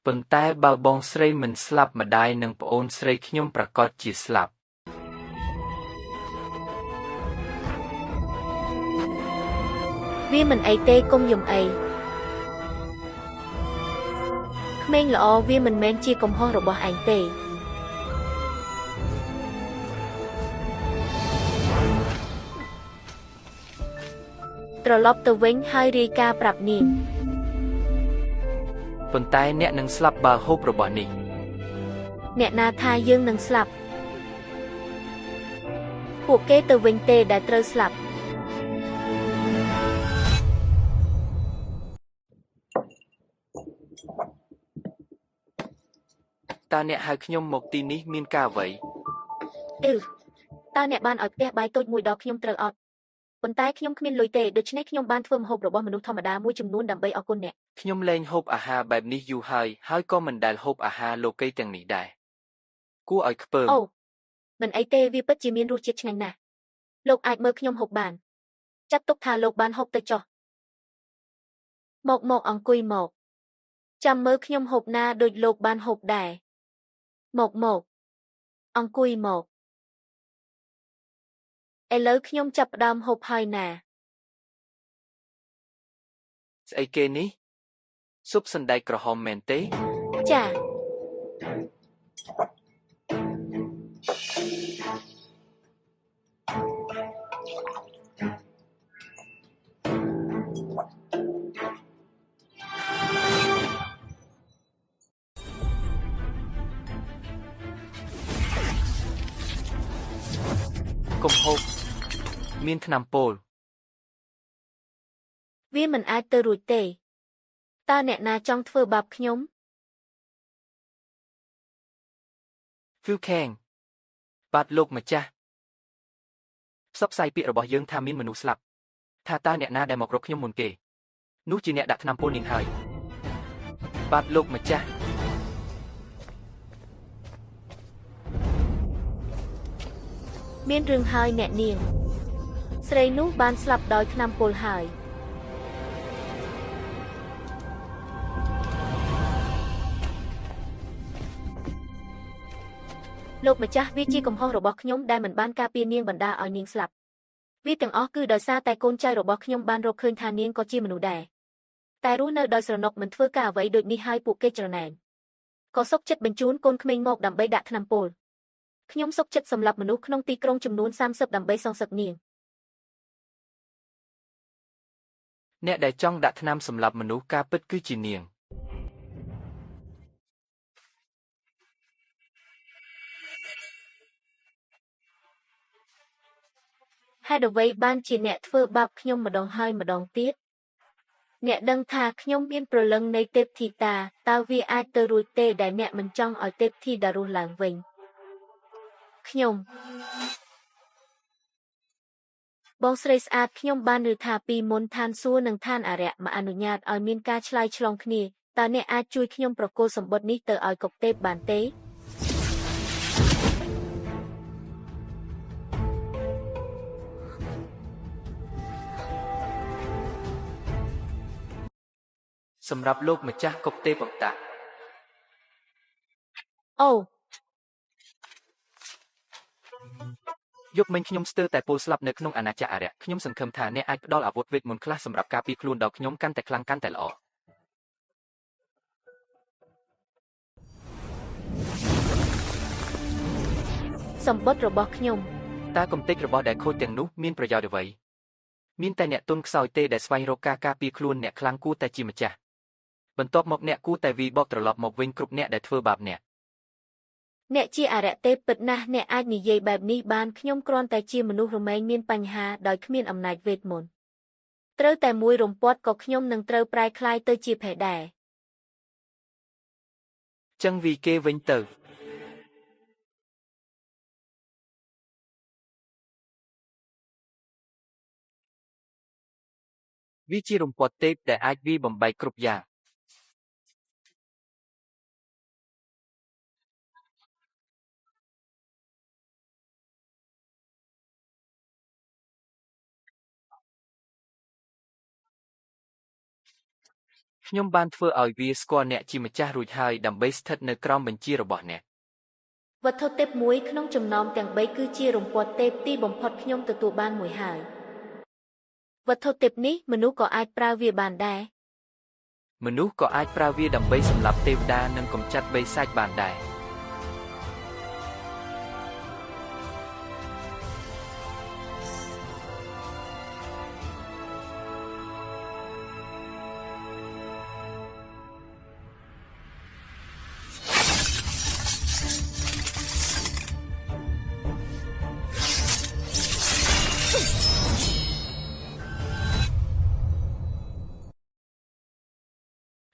B: ប៉ុន្តែបើបងស្រីមិនស្លាប់ម្ដាយនិងប្អូនស្រីខ្ញុំប្រាកដជាស្លាប់
A: វាមិនអីទេកុំយំអីក្មេងល្អវាមិនមែនជាកំហុសរបស់ឯងទេត្រឡប់ទៅវិញហើយរាយការណ៍ប្រាប់នាង
B: ប៉ុន្តែអ្នកនឹងស្លាប់បើហូបរបស់នេះ
A: អ្នកណាថាយើងនឹងស្លាប់ពួកគេទៅវិញទេដែលត្រូវស្លាប់
B: តើអ្នកហៅខ្ញុំមកទីនេះមានការអ្វី
A: អឺតើអ្នកបានឲ្យផ្ទះបាយតូចមួយដល់ខ្ញុំត្រូវអត់ប៉ុន្តែខ្ញុំគ្មានលុយទេដូច្នេះខ្ញុំបានធ្វើម្ហូបរបស់មនុស្សធម្មតាមួយចំនួនដើម្បីអរគុណអ្នក
B: ខ្ញុំលែងហូបអាហារបែបនេះយូរហើយហើយក៏មិនដែលហូបអាហារលោកីទាំងនេះដែរគួរឲ្យខ្ពើម
A: អូមិនអីទេវាពិតជាមានរសជាតិឆ្ងាញ់ណាស់លោកអាចមើលខ្ញុំហូបបានចាត់ទុកថាលោកបានហូបទៅចុះមកអង្គុយមកចាំមើលខ្ញុំហូបណាដូចលោកបានហូបដែរមកអង្គុយមកឥឡូវខ្ញុំចាប់ផ្ដើមហូបហើយណា
B: ស្អីគេនេះស៊ុបសណ្តែកក្រហមមែនទេ
A: ចា
B: កុំហូបមានថ្នាំពុល
A: វាមិនអាចទៅរួចទេ តើអ្នកណាចង់ធ្វើបាបខ្ញុំ
B: ហ្វ៊ូខេងបាទលោកម្ចាស់ផ្សព្វផ្សាយពាក្យរបស់យើងថាមានមនុស្សស្លាប់ថាតើអ្នកណាដែលមករកខ្ញុំមុនគេនោះជាអ្នកដាក់ថ្នាំពុលនាងហើយបាទលោកម្ចាស់
A: មានរឿងហើយអ្នកនាងស្រីនោះបានស្លាប់ដោយថ្នាំពុលហើយលោកម្ចាស់វាជាកំហុសរបស់ខ្ញុំដែលមិនបានការពារនាងបណ្ដាឲ្យនាងស្លាប់វាទាំងអស់គឺដោយសារតែកូនចៅរបស់ខ្ញុំបានរកឃើញថានាងក៏ជាមនុស្សដែរតែរស់នៅដោយស្រណុកមិនធ្វើការអ្វីដូចនេះហើយពួកគេច្រណែនក៏សុកចិត្តបញ្ជូនកូនក្មេងមកដើម្បីដាក់ថ្នាំពុលខ្ញុំសុកចិត្តសម្លាប់មនុស្សក្នុងទីក្រុងចំនួន30ដើម្បីសងសឹកនាង
B: អ្នកដែលចង់ដាក់ថ្នាំសម្លាប់មនុស្សការពិតគឺជានាង
A: ហេតុអ្វីបានជាអ្នកធ្វើបាបខ្ញុំម្ដងហើយម្ដងទៀតអ្នកដឹងថាខ្ញុំមានព្រលឹងនៃទេពធីតាតើវាអាចទៅរួចទេដែលអ្នកមិនចង់ឲ្យទេពធីតារស់ឡើងវិញខ្ញុំបងស្រីស្អាតខ្ញុំបានឮថាពីមុនឋានសួគ៌និងឋានអារក្សមកអនុញ្ញាតឲ្យមានការឆ្លើយឆ្លងគ្នាតើអ្នកអាចជួយខ្ញុំប្រគល់សម្បត្តិនេះទៅឲ្យកុកទេពបានទេ
B: សម្រាប់លោកម្ចាស់កុកទេពអង្តា
A: អូ
B: យប់មិញខ្ញុំស្ទើរតែពុលស្លាប់នៅក្នុងអាណាចក្រអារក្សខ្ញុំសង្ឃឹមថាអ្នកអាចផ្ដល់អាវុធវេទមន្តខ្លះសម្រាប់ការពារខ្លួនដល់ខ្ញុំកាន់តែខ្លាំងកាន់តែល្អ
A: សម្បត្តិរបស់ខ្ញុំ
B: តើកំទេចរបស់ដែលខូចទាំងនោះមានប្រយោជន៍អ្វីមានតែអ្នកទន់ខ្សោយទេដែលស្វែងរកការការពារខ្លួនអ្នកខ្លាំងគួរតែជាម្ចាស់បន្ទាប់មកអ្នកគួរតែវីបកត្រឡប់មកវិញគ្រប់អ្នកដែលធ្វើបាបអ្នក
A: អ្នកជាអរិយទេពពិតណាស់អ្នកអាចនិយាយបែបនេះបានខ្ញុំគ្រាន់តែជាមនុស្សរមែងមានបញ្ហាដោយគ្មានអំណាចវេទមន្តត្រូវតែមួយរំពាត់ក៏ខ្ញុំនឹងត្រូវប្រែក្លាយទៅជាផេះដែរ
B: ចឹងវីគេវិញទៅវាជារំពាត់ទេពដែលអាចវាយបំបែកគ្រប់យ៉ាងខ្ញុំបានធ្វើឲ្យវាស្គាល់អ្នកជាម្ចាស់រួចហើយដើម្បីស្ថិតនៅក្រោមបញ្ជារបស់អ្នក
A: វត្ថុទេពមួយក្នុងចំណោមទាំង3គឺជារំពាត់ទេពទីបំផុតខ្ញុំទទួលបានមួយហើយវត្ថុទេពនេះមនុស្សក៏អាចប្រើវាបានដែរ
B: មនុស្សក៏អាចប្រើវាដើម្បីសម្លាប់ទេវតានិងកម្ចាត់បិសាចបានដែរ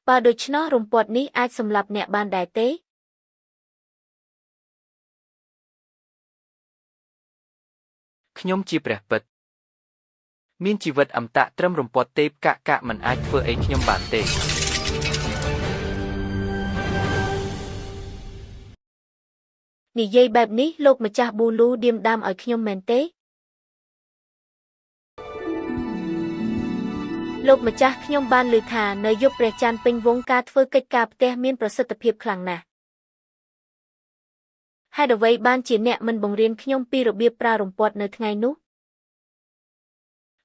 A: បើដូច្នោះរំពាត់នេះអាចសម្លាប់អ្នកបានដែរទេ
B: ខ្ញុំជាព្រះពិតមានជីវិតអមតៈត្រឹមរំពាត់ទេពកាក់មិនអាចធ្វើអីខ្ញុំបានទេ
A: និយាយបែបនេះលោកម្ចាស់ប៊ូលូឌៀមដាមឲ្យខ្ញុំមែនទេលោកម្ចាស់ខ្ញុំបានឮថានៅយប់ព្រះច័ន្ទពេញវង់ការធ្វើកិច្ចការផ្ទះមានប្រសិទ្ធភាពខ្លាំងណាស់ហេតុអ្វីបានជាអ្នកមិនបង្រៀនខ្ញុំពីរបៀបប្រើរំពាត់នៅថ្ងៃនោះ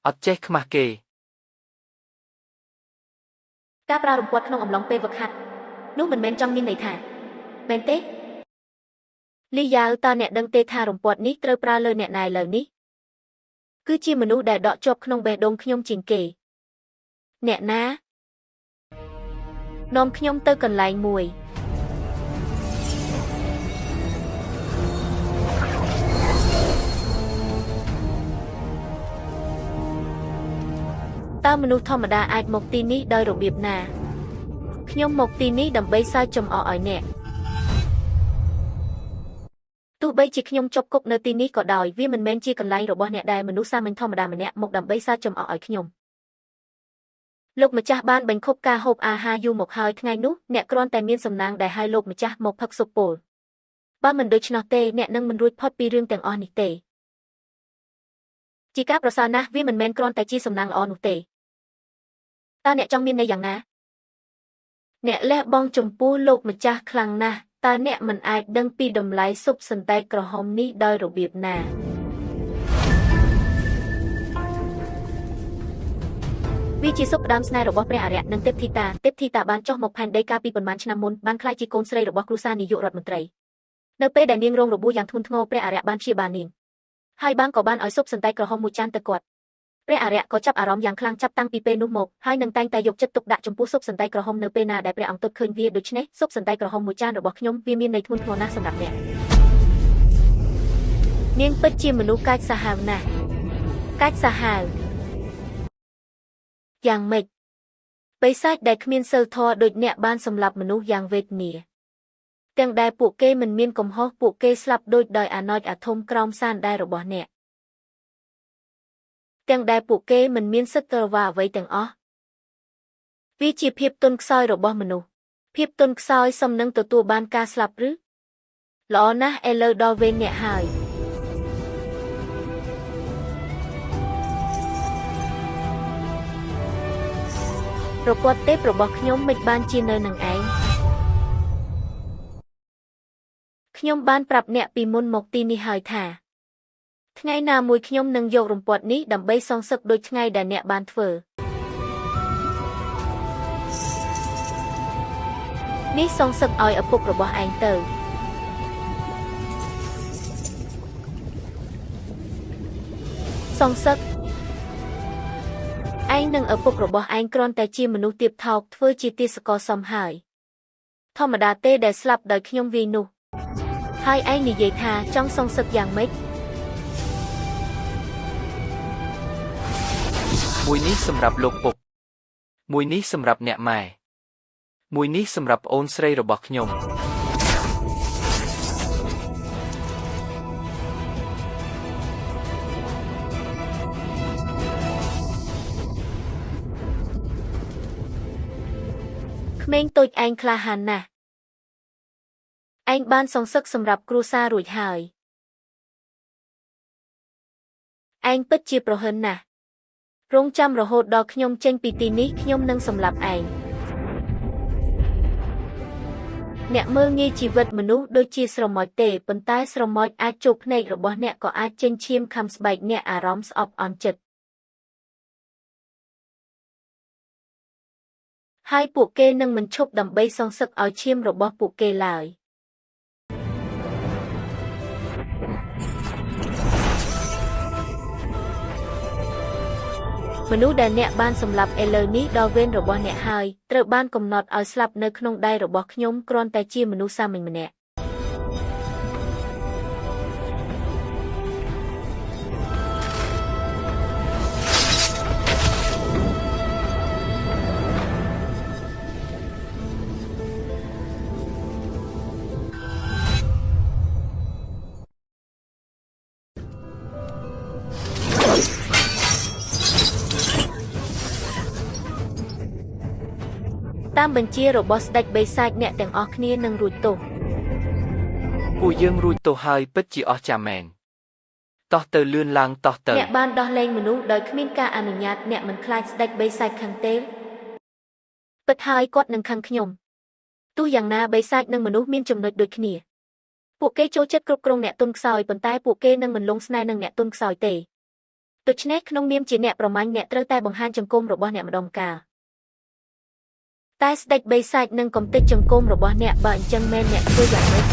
B: អត់ចេះខ្មាស់គេ
A: ការប្រើរំពាត់ក្នុងអំឡុងពេលវឹកហាត់នោះមិនមែនចង់មានន័យថាមែនទេលីយ៉ាវតើអ្នកដឹងទេថារំពាត់នេះត្រូវប្រើលើអ្នកណាឥឡូវនេះគឺជាមនុស្សដែលដកជាប់ក្នុងបេះដូងខ្ញុំជាងគេអ្នកណានាំខ្ញុំទៅកន្លែងមួយតើមនុស្សធម្មតាអាចមកទីនេះដោយរបៀបណា ខ្ញុំមកទីនេះដើម្បីសើចចំអកឲ្យអ្នកទោះបីជាខ្ញុំជាប់គុកនៅទីនេះក៏ដោយវាមិនមែនជាកន្លែងរបស់អ្នកដែលមនុស្សសាមញ្ញធម្មតាម្នាក់មកដើម្បីសើចចំអកឲ្យខ្ញុំលោកម្ចាស់បានបញ្ឈប់ការហូបអាហារយូរមកហើយថ្ងៃនោះអ្នកគ្រាន់តែមានសំណាងដែលឲ្យលោកម្ចាស់មកផឹកស៊ុបពោលបើមិនដូច្នោះទេអ្នកនឹងមិនរួចផុតពីរឿងទាំងអស់នេះទេជាការប្រសើរណាស់វាមិនមែនគ្រាន់តែជាសំណាងល្អនោះទេតើអ្នកចង់មានន័យយ៉ាងណាអ្នកលះបង់ចំពោះលោកម្ចាស់ខ្លាំងណាស់តើអ្នកមិនអាចដឹងពីតម្លៃស៊ុបសណ្តែកក្រហមនេះដោយរបៀបណាវាជាស៊ុបផ្ដើមស្នេហ៍របស់ព្រះអារក្សនិងទេពធីតាទេពធីតាបានចុះមកផែនដីកាលពីប៉ុន្មានឆ្នាំមុនបានក្លាយជាកូនស្រីរបស់គ្រួសារនាយករដ្ឋមន្ត្រីនៅពេលដែលនាងរងរបួសយ៉ាងធ្ងន់ធ្ងរព្រះអារក្សបានព្យាបាលនាងហើយបានក៏បានឲ្យស៊ុបសណ្តែកក្រហមមួយចានទៅគាត់ព្រះអារក្សក៏ចាប់អារម្មណ៍យ៉ាងខ្លាំងចាប់តាំងពីពេលនោះមកហើយនឹងតែងតែយកចិត្តទុកដាក់ចំពោះស៊ុបសណ្តែកក្រហមនៅពេលណាដែលព្រះអង្គទតឃើញវាដូច្នេះស៊ុបសណ្តែកក្រហមមួយចានរបស់ខ្ញុំវាមានន័យធ្ងន់ធ្ងរណាស់សម្រាប់អ្នកនាងពិតជាមនុស្សកាចសាហាវណាស់កាចសាហាវយ៉ាងម៉េចបិសាចដែលគ្មានសិលធម៌ដូចអ្នកបានសម្លាប់មនុស្សយ៉ាងវេទនាទាំងដែលពួកគេមិនមានកំហុសពួកគេស្លាប់ដូចដោយអាណោចអាធំក្រោមសានដែររបស់អ្នកទាំងដែលពួកគេមិនមានសិទ្ធិតវ៉ាអ្វីទាំងអស់វាជាភាពទន់ខ្សោយរបស់មនុស្សភាពទន់ខ្សោយសមនឹងទទួលបានការស្លាប់ឬល្អណាស់ឥឡូវដល់វេនអ្នកហើយប្រពន្ធទេពរបស់ខ្ញុំមិនបានជានៅនឹងឯងខ្ញុំបានប្រាប់អ្នកពីមុនមកទីនេះហើយថាថ្ងៃណាមួយខ្ញុំនឹងយករំពាត់នេះដើម្បីសងសឹកដូចថ្ងៃដែលអ្នកបានធ្វើនេះសងសឹកឲ្យឪពុករបស់ឯងទៅសងសឹកឯងនិងឪពុករបស់ឯងគ្រាន់តែជាមនុស្សទាបថោកធ្វើជាទាសករសមហើយធម្មតាទេដែលស្លាប់ដោយខ្ញុំវាយនោះហើយឯងនិយាយថាចង់សងសឹកយ៉ាងម៉េច
B: មួយនេះសម្រាប់លោកពុកមួយនេះសម្រាប់អ្នកម៉ែមួយនេះសម្រាប់អូនស្រីរបស់ខ្ញុំ
A: ក្មេងតូចឯងក្លាហានណាស់ឯងបានសងសឹកសម្រាប់គ្រួសាររួចហើយឯងពិតជាប្រហិនណាស់រងចាំរហូតដល់ខ្ញុំចេញពីទីនេះខ្ញុំនឹងសម្លាប់ឯងអ្នកមើលងាយជីវិតមនុស្សដូចជាស្រមោចទេប៉ុន្តែស្រមោចអាចជោគភ្នែករបស់អ្នកក៏អាចចេញឈាមខំស្បែកអ្នកអារម្មណ៍ស្អប់អន់ចិត្តហើយពួកគេនឹងមិនឈប់ដើម្បីសងសឹកឲ្យឈាមរបស់ពួកគេឡើយមនុស្សដែលអ្នកបានសម្លាប់ឥឡូវនេះដល់វេនរបស់អ្នកហើយត្រូវបានកំណត់ឲ្យស្លាប់នៅក្នុងដៃរបស់ខ្ញុំគ្រាន់តែជាមនុស្សសាមញ្ញម្នាក់តាមបញ្ជារបស់ស្ដេចបិសាចអ្នកទាំងអស់គ្នានឹងរួចទោស
B: ពួកយើងរួចទោសហើយពិតជាអស្ចារ្យមែនតោះទៅលឿនឡើងតោះទៅ
A: អ្នកបានដោះលែងមនុស្សដោយគ្មានការអនុញ្ញាតអ្នកមិនខ្លាចស្ដេចបិសាចខឹងទេពិតហើយគាត់នឹងខឹងខ្ញុំទោះយ៉ាងណាបិសាចនិងមនុស្សមានចំណុចដូចគ្នាពួកគេចូលចិត្តគ្រប់គ្រងអ្នកទន់ខ្សោយប៉ុន្តែពួកគេនឹងមិនលងស្នេហ៍នឹងអ្នកទន់ខ្សោយទេដូច្នេះក្នុងនាមជាអ្នកប្រមាញ់អ្នកត្រូវតែបង្ហាញចង្គមរបស់អ្នកម្ដងកាលតែស្ដេចបិសាចនឹងកំទេចចង្គមរបស់អ្នកបើអញ្ចឹងមែនអ្នកធ្វើយ៉ាងម៉េច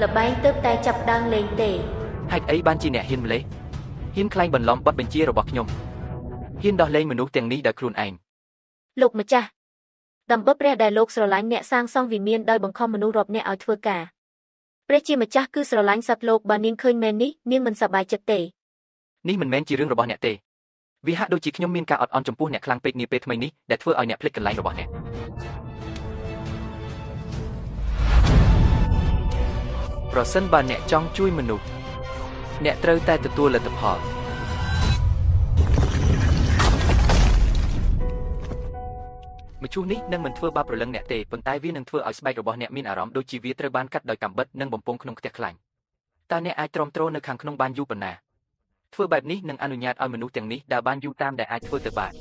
A: ល្បែងទើបតែចាប់ដើមលេងទេ
B: ហេតុអីបានជាអ្នកហ៊ានម្លេះហ៊ានក្លែងបន្លំបទបញ្ជារបស់ខ្ញុំហ៊ានដោះលែងមនុស្សទាំងនេះដោយខ្លួនឯង
A: លោកម្ចាស់ដើម្បីព្រះដែលលោកស្រឡាញ់អ្នកសាងសង់វិមានដោយបង្ខំមនុស្សរាប់នាក់ឲ្យធ្វើការ ព្រះជាម្ចាស់គឺស្រឡាញ់សត្វលោកបើនាងឃើញមែននេះនាងមិនសប្បាយចិត្តទេ
B: នេះមិនមែនជារឿងរបស់អ្នកទេវាហាក់ដូចជាខ្ញុំមានការអត់ឱនចំពោះអ្នកខ្លាំងពេកនាពេលថ្មីនេះដែលធ្វើឲ្យអ្នកភ្លេចកន្លែងរបស់អ្នកប្រសិនបើអ្នកចង់ជួយមនុស្សអ្នកត្រូវតែទទួលលទ្ធផលមឈូសនេះនឹងមិនធ្វើបាបព្រលឹងអ្នកទេប៉ុន្តែវានឹងធ្វើឲ្យស្បែករបស់អ្នកមានអារម្មណ៍ដូចជាវាត្រូវបានកាត់ដោយកាំបិតនិងបំពង់ក្នុងខ្ទះខ្លាញ់តើអ្នកអាចទ្រាំទ្រនៅខាងក្នុងបានយូរប៉ុណ្ណាធ្វើបែបនេះនឹងអនុញ្ញាតឲ្យមនុស្សទាំងនេះដើរបានយូរតាមដែលអាចធ្វើទៅបាន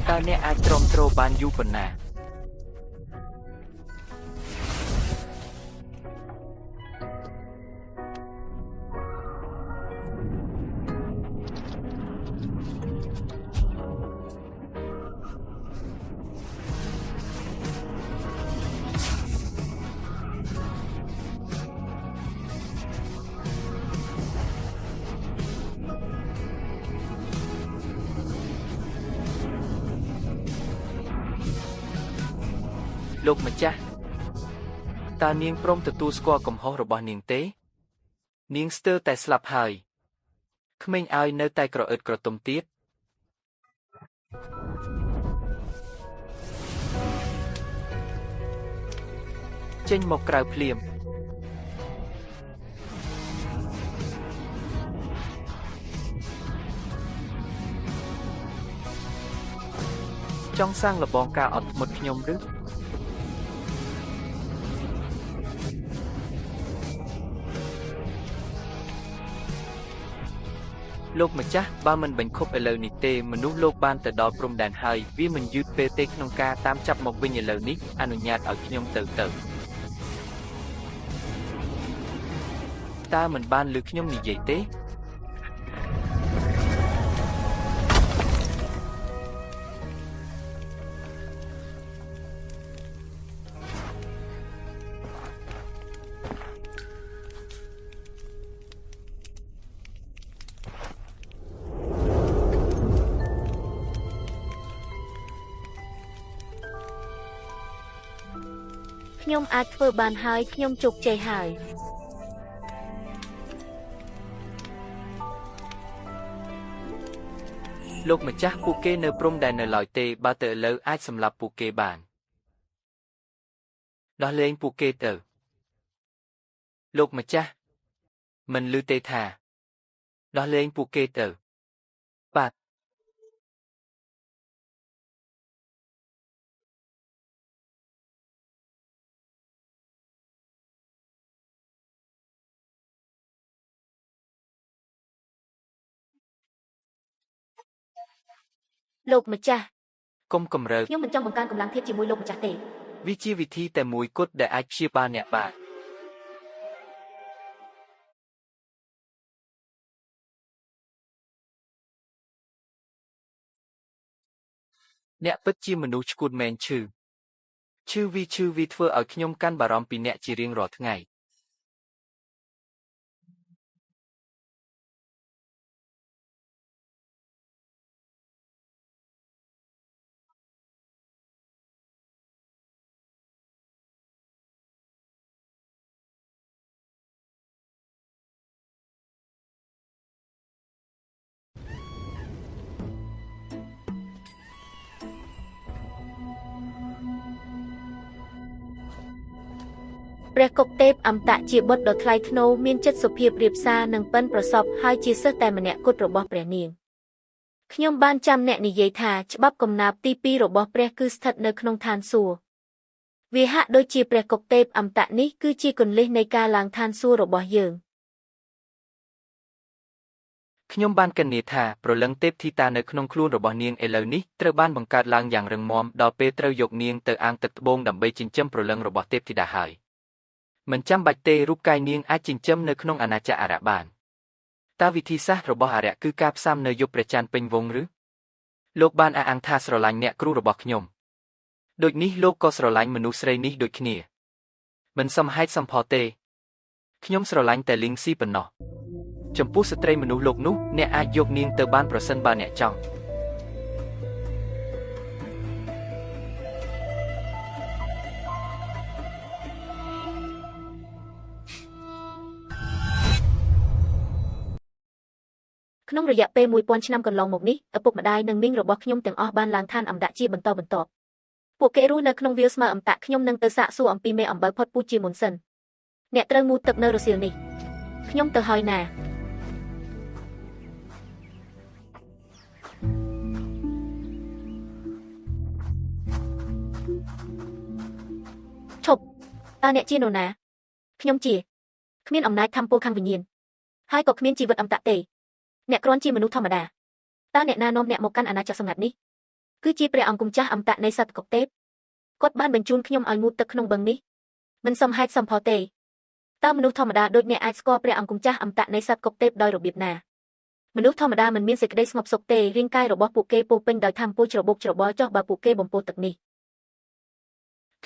B: តើអ្នកអាចទ្រាំទ្របានយូរប៉ុណ្ណាលោកម្ចាស់តើនាងព្រមទទួលស្គាល់កំហុសរបស់នាងទេនាងស្ទើរតែស្លាប់ហើយក្មេងឲ្យនៅតែក្រអឺតក្រទុំទៀតចេញមកក្រៅភ្លាមចង់សាងលបងការអត់ធ្មត់ខ្ញុំឬលោកម្ចាស់បើមិនបញ្ឈប់ឥឡូវនេះទេមនុស្សលោកបានទៅដល់ព្រំដែនហើយវាមិនយឺតពេលទេក្នុងការតាមចាប់មកវិញឥឡូវនេះអនុញ្ញាតឲ្យខ្ញុំទៅតើមិនបានឮខ្ញុំនិយាយទេ
A: ខ្ញុំអាចធ្វើបានហើយខ្ញុំជោគជ័យហើយ
B: លោកម្ចាស់ពួកគេនៅព្រំដែននៅឡើយទេបើទៅឥឡូវអាចសម្លាប់ពួកគេបានដោះលែងពួកគេទៅលោកម្ចាស់មិនឮទេថាដោះលែងពួកគេទៅបាទ
A: លោកម្ចាស់
B: កុំកម្រើក
A: ខ្ញុំមិនចង់បង្កើនកម្លាំងធាតុជាមួយលោកម្ចាស់ទេ
B: វាជាវិធីតែមួយគត់ដែលអាចព្យាបាលអ្នកបានអ្នកពិតជាមនុស្សឆ្កួតមែនឈឺឈឺវីឈឺវីធ្វើឲ្យខ្ញុំកាន់បារម្ភពីអ្នកជារៀងរាល់ថ្ងៃ
A: ព្រះកុកទេពអមតៈជាបុត្រដ៏ថ្លៃថ្នូរមានចិត្តសុភាពរាបសារនិងប៉ិនប្រសប់ហើយជាសិស្សតែម្នាក់គត់របស់ព្រះនាងខ្ញុំបានចាំអ្នកនិយាយថាច្បាប់កំណាព្យទី2របស់ព្រះគឺស្ថិតនៅក្នុងឋានសួគ៌វាហាក់ដូចជាព្រះកុកទេពអមតៈនេះគឺជាគន្លឹះនៃការឡើងឋានសួគ៌របស់យើង
B: ខ្ញុំបានគណនាថាព្រលឹងទេពធីតានៅក្នុងខ្លួនរបស់នាងឥឡូវនេះត្រូវបានបង្កើតឡើងយ៉ាងរឹងមាំដល់ពេលត្រូវយកនាងទៅអាងទឹកត្បូងដើម្បីចិញ្ចឹមព្រលឹងរបស់ទេពធីតាហើយមិនចាំបាច់ទេរូបកាយនាងអាចចិញ្ចឹមនៅក្នុងអាណាចក្រអារក្សបានតើវិធីសាស្ត្ររបស់អារក្សគឺការផ្សំនៅយប់ព្រះច័ន្ទពេញវង់ឬលោកបានអះអាងថាស្រឡាញ់អ្នកគ្រូរបស់ខ្ញុំដូចនេះលោកក៏ស្រឡាញ់មនុស្សស្រីនេះដូចគ្នា មិនសមហេតុសមផលទេខ្ញុំស្រឡាញ់តែលីងស៊ីប៉ុណ្ណោះចំពោះស្ត្រីមនុស្សលោកនោះអ្នកអាចយកនាងទៅបានប្រសិនបើអ្នកចង់
A: ក្នុងរយៈពេល1000ឆ្នាំកន្លងមកនេះឪពុកម្ដាយនិងមីងរបស់ខ្ញុំទាំងអស់បានឡើងឋានអមតៈជាបន្តបន្ទាប់ពួកគេរស់នៅក្នុងវាលស្មៅអមតៈខ្ញុំនឹងទៅសាកសួរអំពីមេអំបៅផុតពូជជាមុនសិនអ្នកត្រូវងូតទឹកនៅរសៀលនេះខ្ញុំទៅហើយណាឈប់តើអ្នកជានរណាខ្ញុំជាគ្មានអំណាចធម្មពលខាងវិញ្ញាណហើយក៏គ្មានជីវិតអមតៈទេអ្នកគ្រាន់ជាមនុស្សធម្មតាតើអ្នកណានាំអ្នកមកកាន់អាណាចក្រសម្ងាត់នេះគឺជាព្រះអង្គម្ចាស់អមតៈនៃសត្វកុកទេពគាត់បានបញ្ជូនខ្ញុំឲ្យងូតទឹកក្នុងបឹងនេះមិនសមហេតុសមផលទេតើមនុស្សធម្មតាដូចអ្នកអាចស្គាល់ព្រះអង្គម្ចាស់អមតៈនៃសត្វកុកទេពដោយរបៀបណាមនុស្សធម្មតាមិនមានសេចក្តីស្ងប់សុខទេរាងកាយរបស់ពួកគេពោពេញដោយធម្មពលច្របូកច្របល់ចុះបើពួកគេបំពោះទឹកនេះ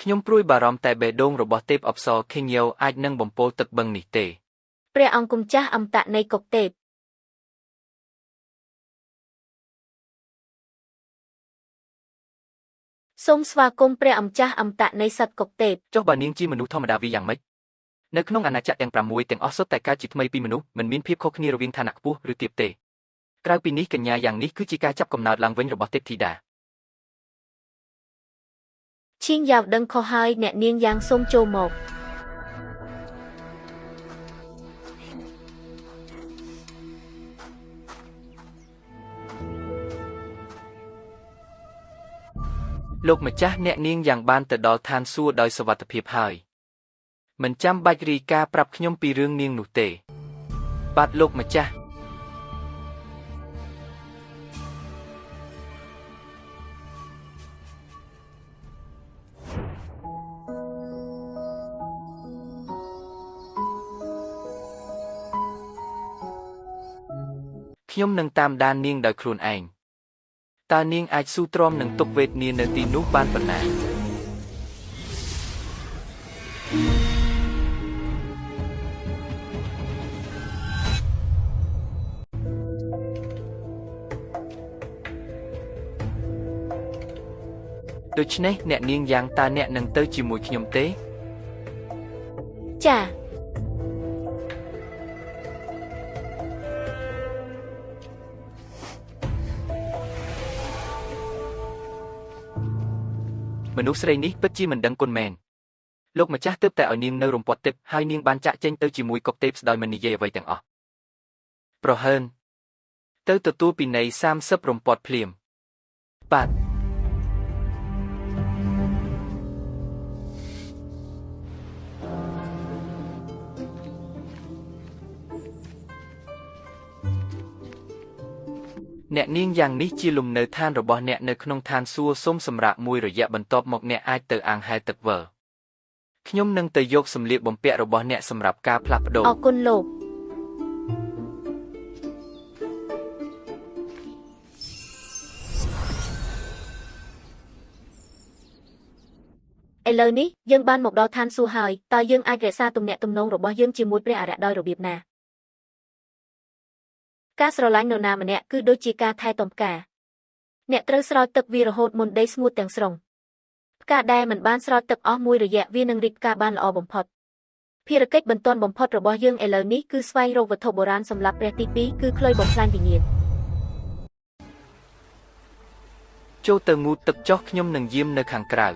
B: ខ្ញុំព្រួយបារម្ភតែបេះដូងរបស់ទេពអប្សរខេងយ៉ូអាចនឹងបំពុលទឹកបឹងនេះទេ
A: ព្រះអង្គម្ចាស់អមតៈនៃកុកទេពសូមស្វាគមន៍ព្រះអម្ចាស់អមតៈនៃសត្វកុកទេព
B: ចុះបើនាងជាមនុស្សធម្មតាវាយ៉ាងម៉េចនៅក្នុងអាណាចក្រទាំង6ទាំងអស់សុទ្ធតែកើតជាថ្មីពីមនុស្សមិនមានភាពខុសគ្នារវាងឋានៈខ្ពស់ឬទាបទេក្រៅពីនេះកញ្ញាយ៉ាងនេះគឺជាការចាប់កំណើតឡើងវិញរបស់ទេពធីតា
A: ឈៀងយ៉ាវដឹងខុសហើយអ្នកនាងយ៉ាងសូមចូលមក
B: លោកម្ចាស់អ្នកនាងយ៉ាងបានទៅដល់ឋានសួគ៌ដោយសុវត្ថិភាពហើយមិនចាំបាច់រាយការណ៍ប្រាប់ខ្ញុំពីរឿងនាងនោះទេបាទលោកម្ចាស់ខ្ញុំនឹងតាមដាននាងដោយខ្លួនឯងតើនាងអាចស៊ូទ្រាំនឹងទុក្ខវេទនានៅទីនោះបានប៉ុណ្ណាដូច្នេះអ្នកនាងយ៉ាងតើអ្នកនឹងទៅជាមួយខ្ញុំទេ
A: ចា៎
B: មនុស្សស្រីនេះពិតជាមិនដឹងគុណមែនលោកម្ចាស់ទើបតែឲ្យនាងនៅរំពាត់ទឹកហើយនាងបានចាក់ចេញទៅជាមួយកុកទេពដោយមិននិយាយអ្វីទាំងអស់ប្រហើនទៅទទួលពិន័យ30រំពាត់ភ្លាមបាទអ្នកនាងយ៉ាងនេះជាលំនៅឋានរបស់អ្នកនៅក្នុងឋានសួគ៌សូមសម្រាកមួយរយៈបន្ទាប់មកអ្នកអាចទៅអាងហែលទឹកវិលខ្ញុំនឹងទៅយកសម្លៀកបំពាក់របស់អ្នកសម្រាប់ការផ្លាស់ប្ដូរ
A: អរគុណលោកឥឡូវនេះយើងបានមកដល់ឋានសួគ៌ហើយតើយើងអាចរក្សាទំនាក់ទំនងរបស់យើងជាមួយព្រះអរិយដោយរបៀបណាការស្រឡាញ់នរណាម្នាក់គឺដូចជាការថែទាំផ្កាអ្នកត្រូវស្រោចទឹកវារហូតមុនដីស្ងួតទាំងស្រុងផ្កាដែលមិនបានស្រោចទឹកអស់មួយរយៈវានឹងរីកផ្កាបានល្អបំផុតភារកិច្ចបន្ទាន់បំផុតរបស់យើងឥឡូវនេះគឺស្វែងរកវត្ថុបុរាណសម្រាប់ព្រះទី2គឺខ្លុយបំផ្លាញវិញ្ញាណ
B: ចូលទៅងូតទឹកចុះខ្ញុំនឹងយាមនៅខាងក្រៅ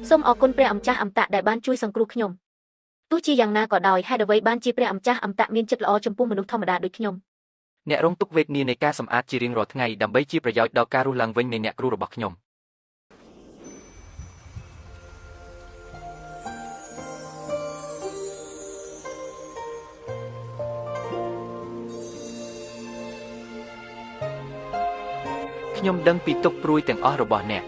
A: សូមអរគុណព្រះអម្ចាស់អមតៈដែលបានជួយសង្គ្រោះខ្ញុំទោះជាយ៉ាងណាក៏ដោយហេតុអ្វីបានជាព្រះអម្ចាស់អមតៈមានចិត្តល្អចំពោះមនុស្សធម្មតាដូចខ្ញុំ
B: អ្នករងទុក្ខវេទនានៃការសម្អាតជារៀងរាល់ថ្ងៃដើម្បីជាប្រយោជន៍ដល់ការរស់ឡើងវិញនៃអ្នកគ្រូរបស់ខ្ញុំខ្ញុំដឹងពីទុក្ខព្រួយទាំងអស់របស់អ្នក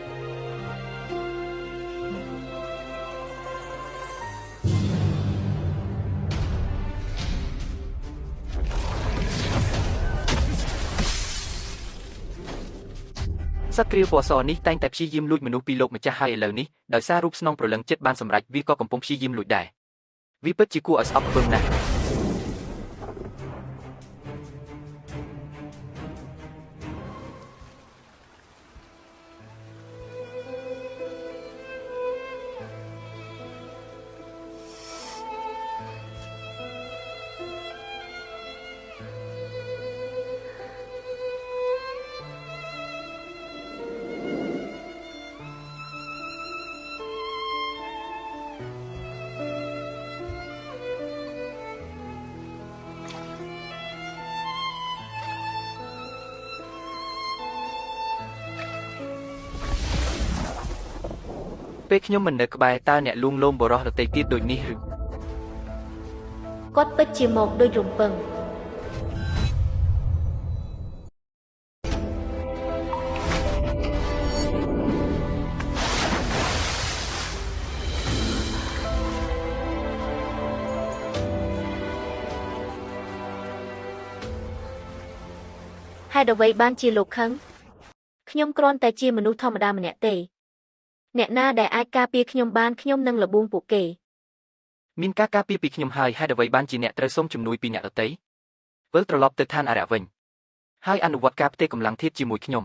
B: សត្វគ្រាវពណ៌សនេះតែងតែព្យាយាមលួចមនុស្សពីលោកម្ចាស់ហើយឥឡូវនេះដោយសាររូបស្នងព្រលឹងចិត្តបានសម្រេចវាក៏កំពុងព្យាយាមលួចដែរវាពិតជាគួរឲ្យស្អប់ខ្ពើមណាស់ពេលខ្ញុំមិននៅក្បែរតើអ្នកលួងលោមបុរសដទៃទៀតដូចនេះឬ
A: គាត់ពិតជាមកដូចរំពឹងហេតុអ្វីបានជាលោកខឹងខ្ញុំគ្រាន់តែជាមនុស្សធម្មតាម្នាក់ទេអ្នកណាដែលអាចការពារខ្ញុំបានខ្ញុំនឹងល្បួងពួកគេ
B: មានការការពារពីខ្ញុំហើយហេតុអ្វីបានជាអ្នកត្រូវសុំជំនួយពីអ្នកដទៃវិលត្រឡប់ទៅឋានអារក្សវិញហើយអនុវត្តការផ្ទេរកម្លាំងធាតុជាមួយខ្ញុំ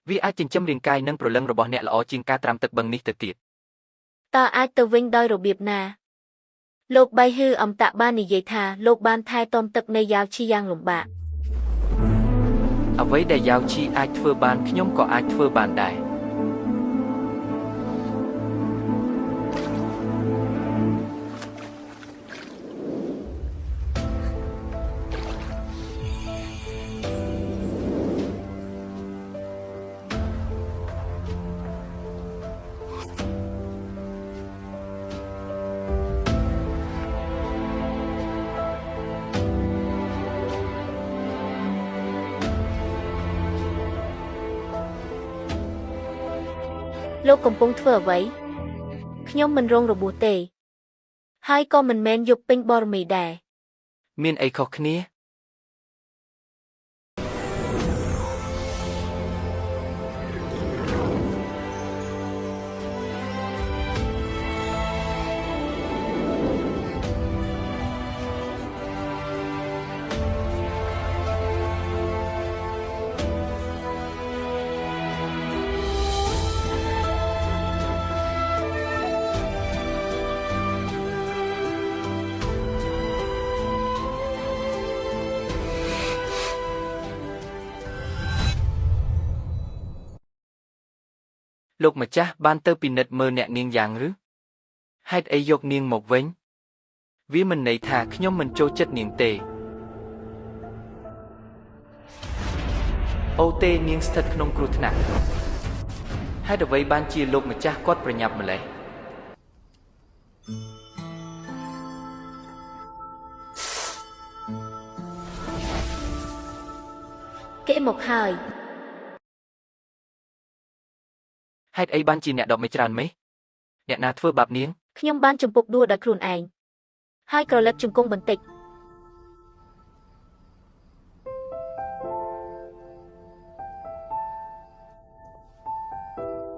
B: វាអាចចិញ្ចឹមរាងកាយនិងព្រលឹងរបស់អ្នកល្អជាងការត្រាំទឹកបឹងនេះទៅទៀត
A: តើអាចទៅវិញដោយរបៀបណាលោកបៃហ៊ឺអមតៈបាននិយាយថាលោកបានថែទាំទឹកនៃយ៉ាវឈីយ៉ាងលំបាក
B: អ្វីដែលយ៉ាវឈីអាចធ្វើបានខ្ញុំក៏អាចធ្វើបានដែរ
A: លោកកំពុងធ្វើអ្វីខ្ញុំមិនរងរបួសទេហើយក៏មិនមែនយប់ពេញបរមីដែរ
B: មានអីខុសគ្នាលោកម្ចាស់បានទៅពិនិត្យមើលអ្នកនាងយ៉ាងឬហេតុអីយកនាងមកវិញវាមិនន័យថាខ្ញុំមិនចូលចិត្តនាងទេអូទេនាងស្ថិតក្នុងគ្រោះថ្នាក់ហេតុអ្វីបានជាលោកម្ចាស់គាត់ប្រញាប់ម្ល៉េះ
A: គេមកហើយ
B: ហេតុអីបានជាអ្នកដកមេច្រើនមេអ្នកណាធ្វើបាបនាង
A: ខ្ញុំបានជំពប់ដួលដោយខ្លួនឯងហើយក្រឡឹកជង្គង់បន្តិច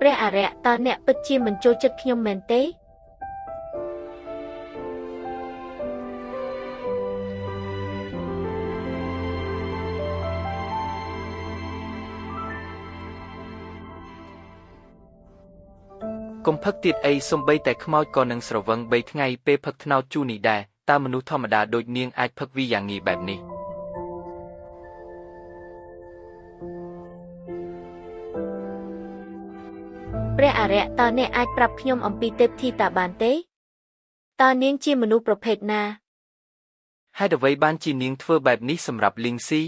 A: ព្រះអារក្សតើអ្នកពិតជាមិនចូលចិត្តខ្ញុំមែនទេ
B: កុំផឹកទៀតអីសំបីតែខ្មោចក៏នឹងស្រវឹង3ថ្ងៃពេលផឹកថ្នោតជូរនេះដែរតើមនុស្សធម្មតាដូចនាងអាចផឹកវាយ៉ាងងាយបែបនេះ
A: ព្រះអារក្សតើអ្នកអាចប្រាប់ខ្ញុំអំពីទេពធីតាបានទេតើនាងជាមនុស្សប្រភេទណា
B: ហេតុអ្វីបានជានាងធ្វើបែបនេះសម្រាប់លីងស៊ី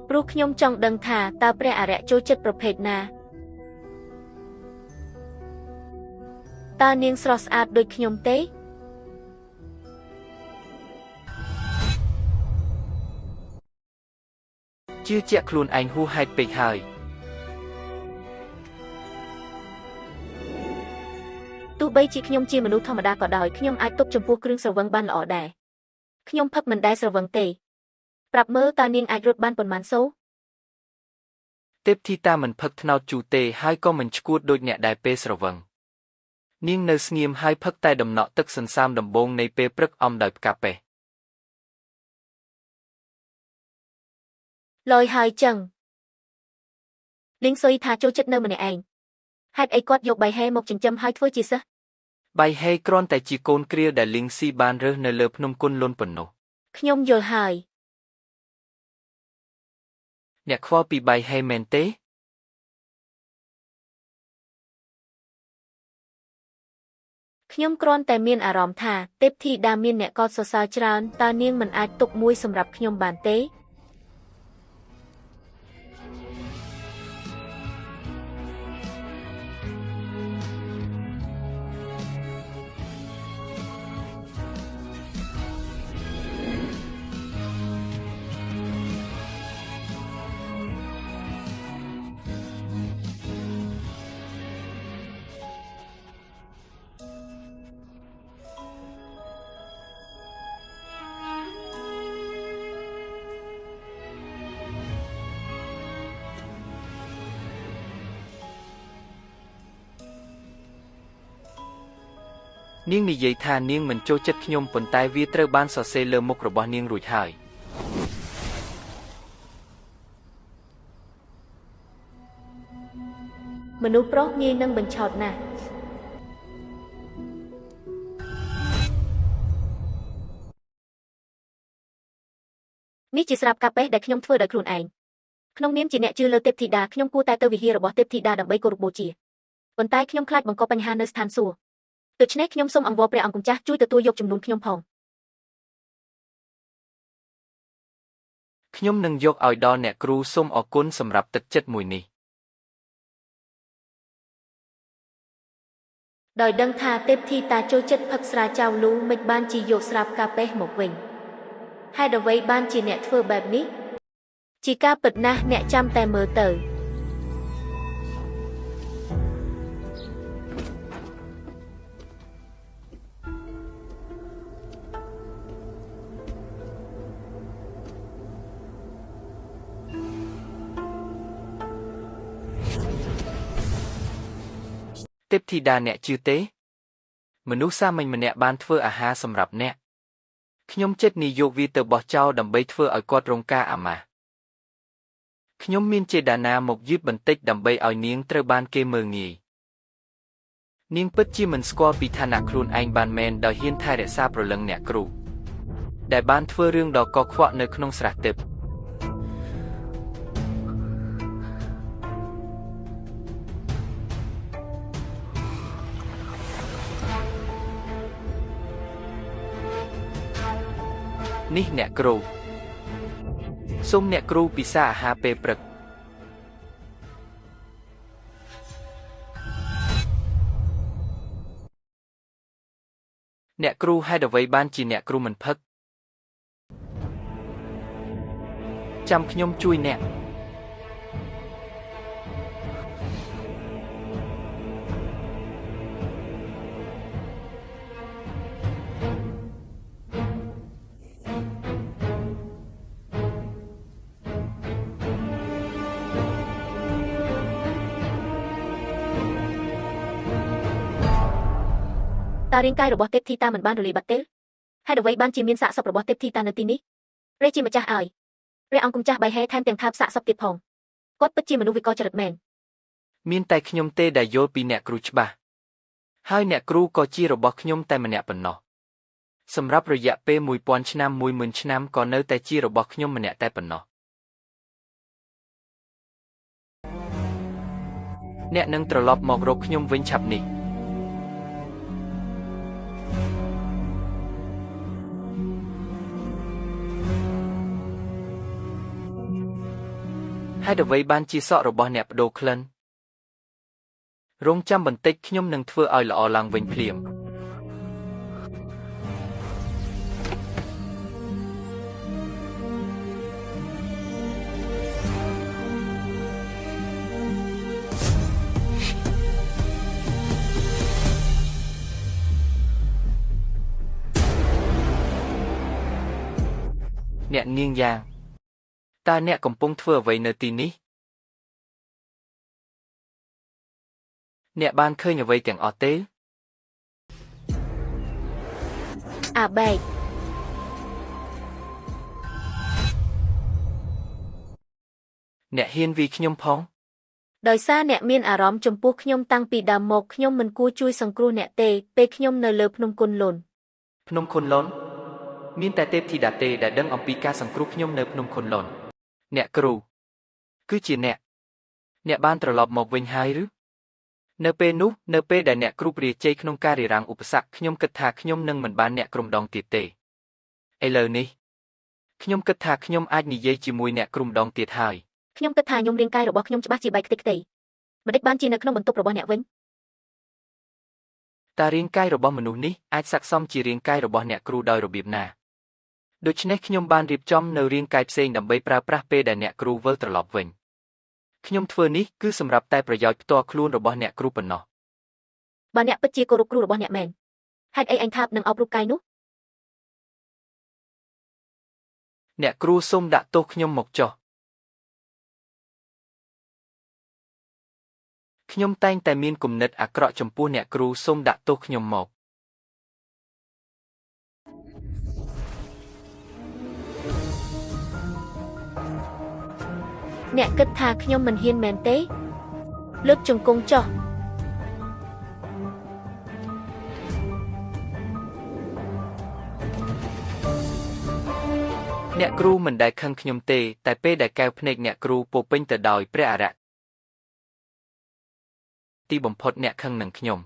A: ព្រោះខ្ញុំចង់ដឹងថាតើព្រះអារក្សចូលចិត្តប្រភេទណាតើនាងស្រស់ស្អាតដូចខ្ញុំទេ
B: ជឿជាក់ខ្លួនឯងហួសហេតុពេកហើយ
A: ទោះ បីជាខ្ញុំជាមនុស្សធម្មតាក៏ដោយខ្ញុំអាចទប់ចំពោះគ្រឿងស្រវឹងបានល្អដែរខ្ញុំផឹកមិនដែលស្រវឹងទេប្រាប់មើលតើនាងអាចរត់បានប៉ុន្មានសូ
B: ទេពធីតាមិនផឹកត្នោតជូរទេហើយក៏មិនឈួតដូចអ្នកដែលពេលស្រវឹងនាងនៅស្ងៀមហើយផឹកតែដំណក់ទឹកសន្សើមដំបូងនៃពេលព្រឹកអំដោយផ្កាប៉េះ
A: លយហើយចឹងលីងស៊ុយថាចូលចិត្តនៅម្នាក់ឯងហេតុអីគាត់យកបៃហេមកចិញ្ចឹមហើយធ្វើជាសិស្ស
B: បៃហេគ្រាន់តែជាកូនគ្រាលដែលលីងស៊ីបានរើសនៅលើភ្នំគុនលុនប៉ុណ្ណោះ
A: ខ្ញុំយល់ហើយ
B: អ្នកខ្វល់ពីបៃហេមែនទេ
A: ខ្ញុំគ្រាន់តែមានអារម្មណ៍ថាទេពធីតាមានអ្នកកោតសរសើរច្រើនតើនាងមិនអាចទុកមួយសម្រាប់ខ្ញុំបានទេ
B: នាងនិយាយថានាងមិនចូលចិត្តខ្ញុំប៉ុន្តែវាត្រូវបានសរសេរលើមុខរបស់នាងរួចហើយ
A: មនុស្សប្រុសងាយនឹងបញ្ឆោតណាស់នេះជាស្រាប់កាប៉េះដែលខ្ញុំធ្វើដោយខ្លួនឯងក្នុងនាមជាអ្នកជឿលើទេពធីតាខ្ញុំគួរតែទៅវិហាររបស់ទេពធីតាដើម្បីគោរពបូជាប៉ុន្តែខ្ញុំខ្លាចបង្កបញ្ហានៅស្ថានសួគ៌ដូច្នេះខ្ញុំសូមអង្វរព្រះអង្គម្ចាស់ជួយទទួលយកចំនួនខ្ញុំផង
B: ខ្ញុំនឹងយកឲ្យដល់អ្នកគ្រូសូមអរគុណសម្រាប់ទឹកចិត្តមួយនេះ
A: ដោយដឹងថាទេពធីតាចូលចិត្តផឹកស្រាចៅលូមិនបានជាយកស្រាប់កាប៉េះមកវិញហេតុអ្វីបានជាអ្នកធ្វើបែបនេះជាការពិតណាស់អ្នកចាំតែមើលទៅ
B: ទេពធីតាអ្នកជឿទេមនុស្សសាមញ្ញម្នាក់បានធ្វើអាហារសម្រាប់អ្នកខ្ញុំចិត្តនិយកវាទៅបោះចោលដើម្បីធ្វើឲ្យគាត់រងការអាម៉ាស់ខ្ញុំមានចេតនាមកយឺតបន្តិចដើម្បីឲ្យនាងត្រូវបានគេមើលងាយនាងពិតជាមិនស្គាល់ពីឋានៈខ្លួនឯងបានមែនដោយហ៊ានថែរក្សាព្រលឹងអ្នកគ្រូដែលបានធ្វើរឿងដ៏កខ្វក់នៅក្នុងស្រះទឹកនេះអ្នកគ្រូសូមអ្នកគ្រូពិសាអាហារពេលព្រឹកអ្នកគ្រូហេតុអ្វីបានជាអ្នកគ្រូមិនផឹកចាំខ្ញុំជួយអ្នក
A: តើរាងកាយរបស់ទេពធីតាមិនបានរលាយបាត់ទេហេតុអ្វីបានជាមានសាកសពរបស់ទេពធីតានៅទីនេះព្រះជាម្ចាស់ឲ្យព្រះអង្គម្ចាស់បៃហេថែមទាំងថើបសាកសពទៀតផងគាត់ពិតជាមនុស្សវិកលចរិតមែន
B: មានតែខ្ញុំទេដែលយល់ពីអ្នកគ្រូច្បាស់ហើយអ្នកគ្រូក៏ជារបស់ខ្ញុំតែម្នាក់ប៉ុណ្ណោះសម្រាប់រយៈពេល1000ឆ្នាំ10000ឆ្នាំក៏នៅតែជារបស់ខ្ញុំម្នាក់តែប៉ុណ្ណោះអ្នកនឹងត្រឡប់មករកខ្ញុំវិញឆាប់នេះហេតុអ្វីបានជាសក់របស់អ្នកប្ដូរក្លិនរងចាំបន្តិចខ្ញុំនឹងធ្វើឲ្យល្អឡើងវិញភ្លាម នាងយ៉ាងតើអ្នកកំពុងធ្វើអ្វីនៅទីនេះអ្នកបានឃើញអ្វីទាំងអស់ទេ
A: អាបែក
B: អ្នកហ៊ានវាយខ្ញុំផង
A: ដោយសារអ្នកមានអារម្មណ៍ចំពោះខ្ញុំតាំងពីដើមមកខ្ញុំមិនគួរជួយសង្គ្រោះអ្នកទេពេលខ្ញុំនៅលើភ្នំគុនលុន
B: ភ្នំគុនលុនមានតែទេពធីតាទេដែលដឹងអំពីការសង្គ្រោះខ្ញុំនៅភ្នំគុនលុនអ្នកគ្រូគឺជាអ្នកបានត្រឡប់មកវិញហើយឬនៅពេលនោះនៅពេលដែលអ្នកគ្រូព្រាជ័យក្នុងការរារាំងឧបសគ្គខ្ញុំគិតថាខ្ញុំនឹងមិនបានអ្នកក្រុមដងទៀតទេឥឡូវនេះខ្ញុំគិតថាខ្ញុំអាចនិយាយជាមួយអ្នកក្រុមដងទៀតហើយ
A: ខ្ញុំគិតថាខ្ញុំរាងកាយរបស់ខ្ញុំច្បាស់ជាបែកខ្ទេចខ្ទីម្តេចបានជានៅក្នុងបន្ទប់របស់អ្នកវិញ
B: តើរាងកាយរបស់មនុស្សនេះអាចស័ក្តិសមជារាងកាយរបស់អ្នកគ្រូដោយរបៀបណាដូច្នេះខ្ញុំបានរៀបចំនៅរាងកាយផ្សេងដើម្បីប្រើប្រាស់ពេលដែលអ្នកគ្រូវិលត្រឡប់វិញខ្ញុំធ្វើនេះគឺសម្រាប់តែប្រយោជន៍ផ្ទាល់ខ្លួនរបស់អ្នកគ្រូប៉ុណ្ណោះ
A: បើអ្នកពិតជាគោរពគ្រូរបស់អ្នកមែនហេតុអីអញថាបនឹងអោបរូបកាយនោះ
B: អ្នកគ្រូសូមដាក់ទោសខ្ញុំមកចុះខ្ញុំតែងតែមានគំនិតអាក្រក់ចំពោះអ្នកគ្រូសូមដាក់ទោសខ្ញុំមក
A: អ្នកគិតថាខ្ញុំមិនហ៊ានមែនទេលើកជង្គង់ចុះ
B: អ្នកគ្រូមិនដែលខឹងខ្ញុំទេតែពេលដែលកែវភ្នែកអ្នកគ្រូពោពេញទៅដោយព្រះអារក្សទីបំផុតអ្នកខឹងនឹងខ្ញុំ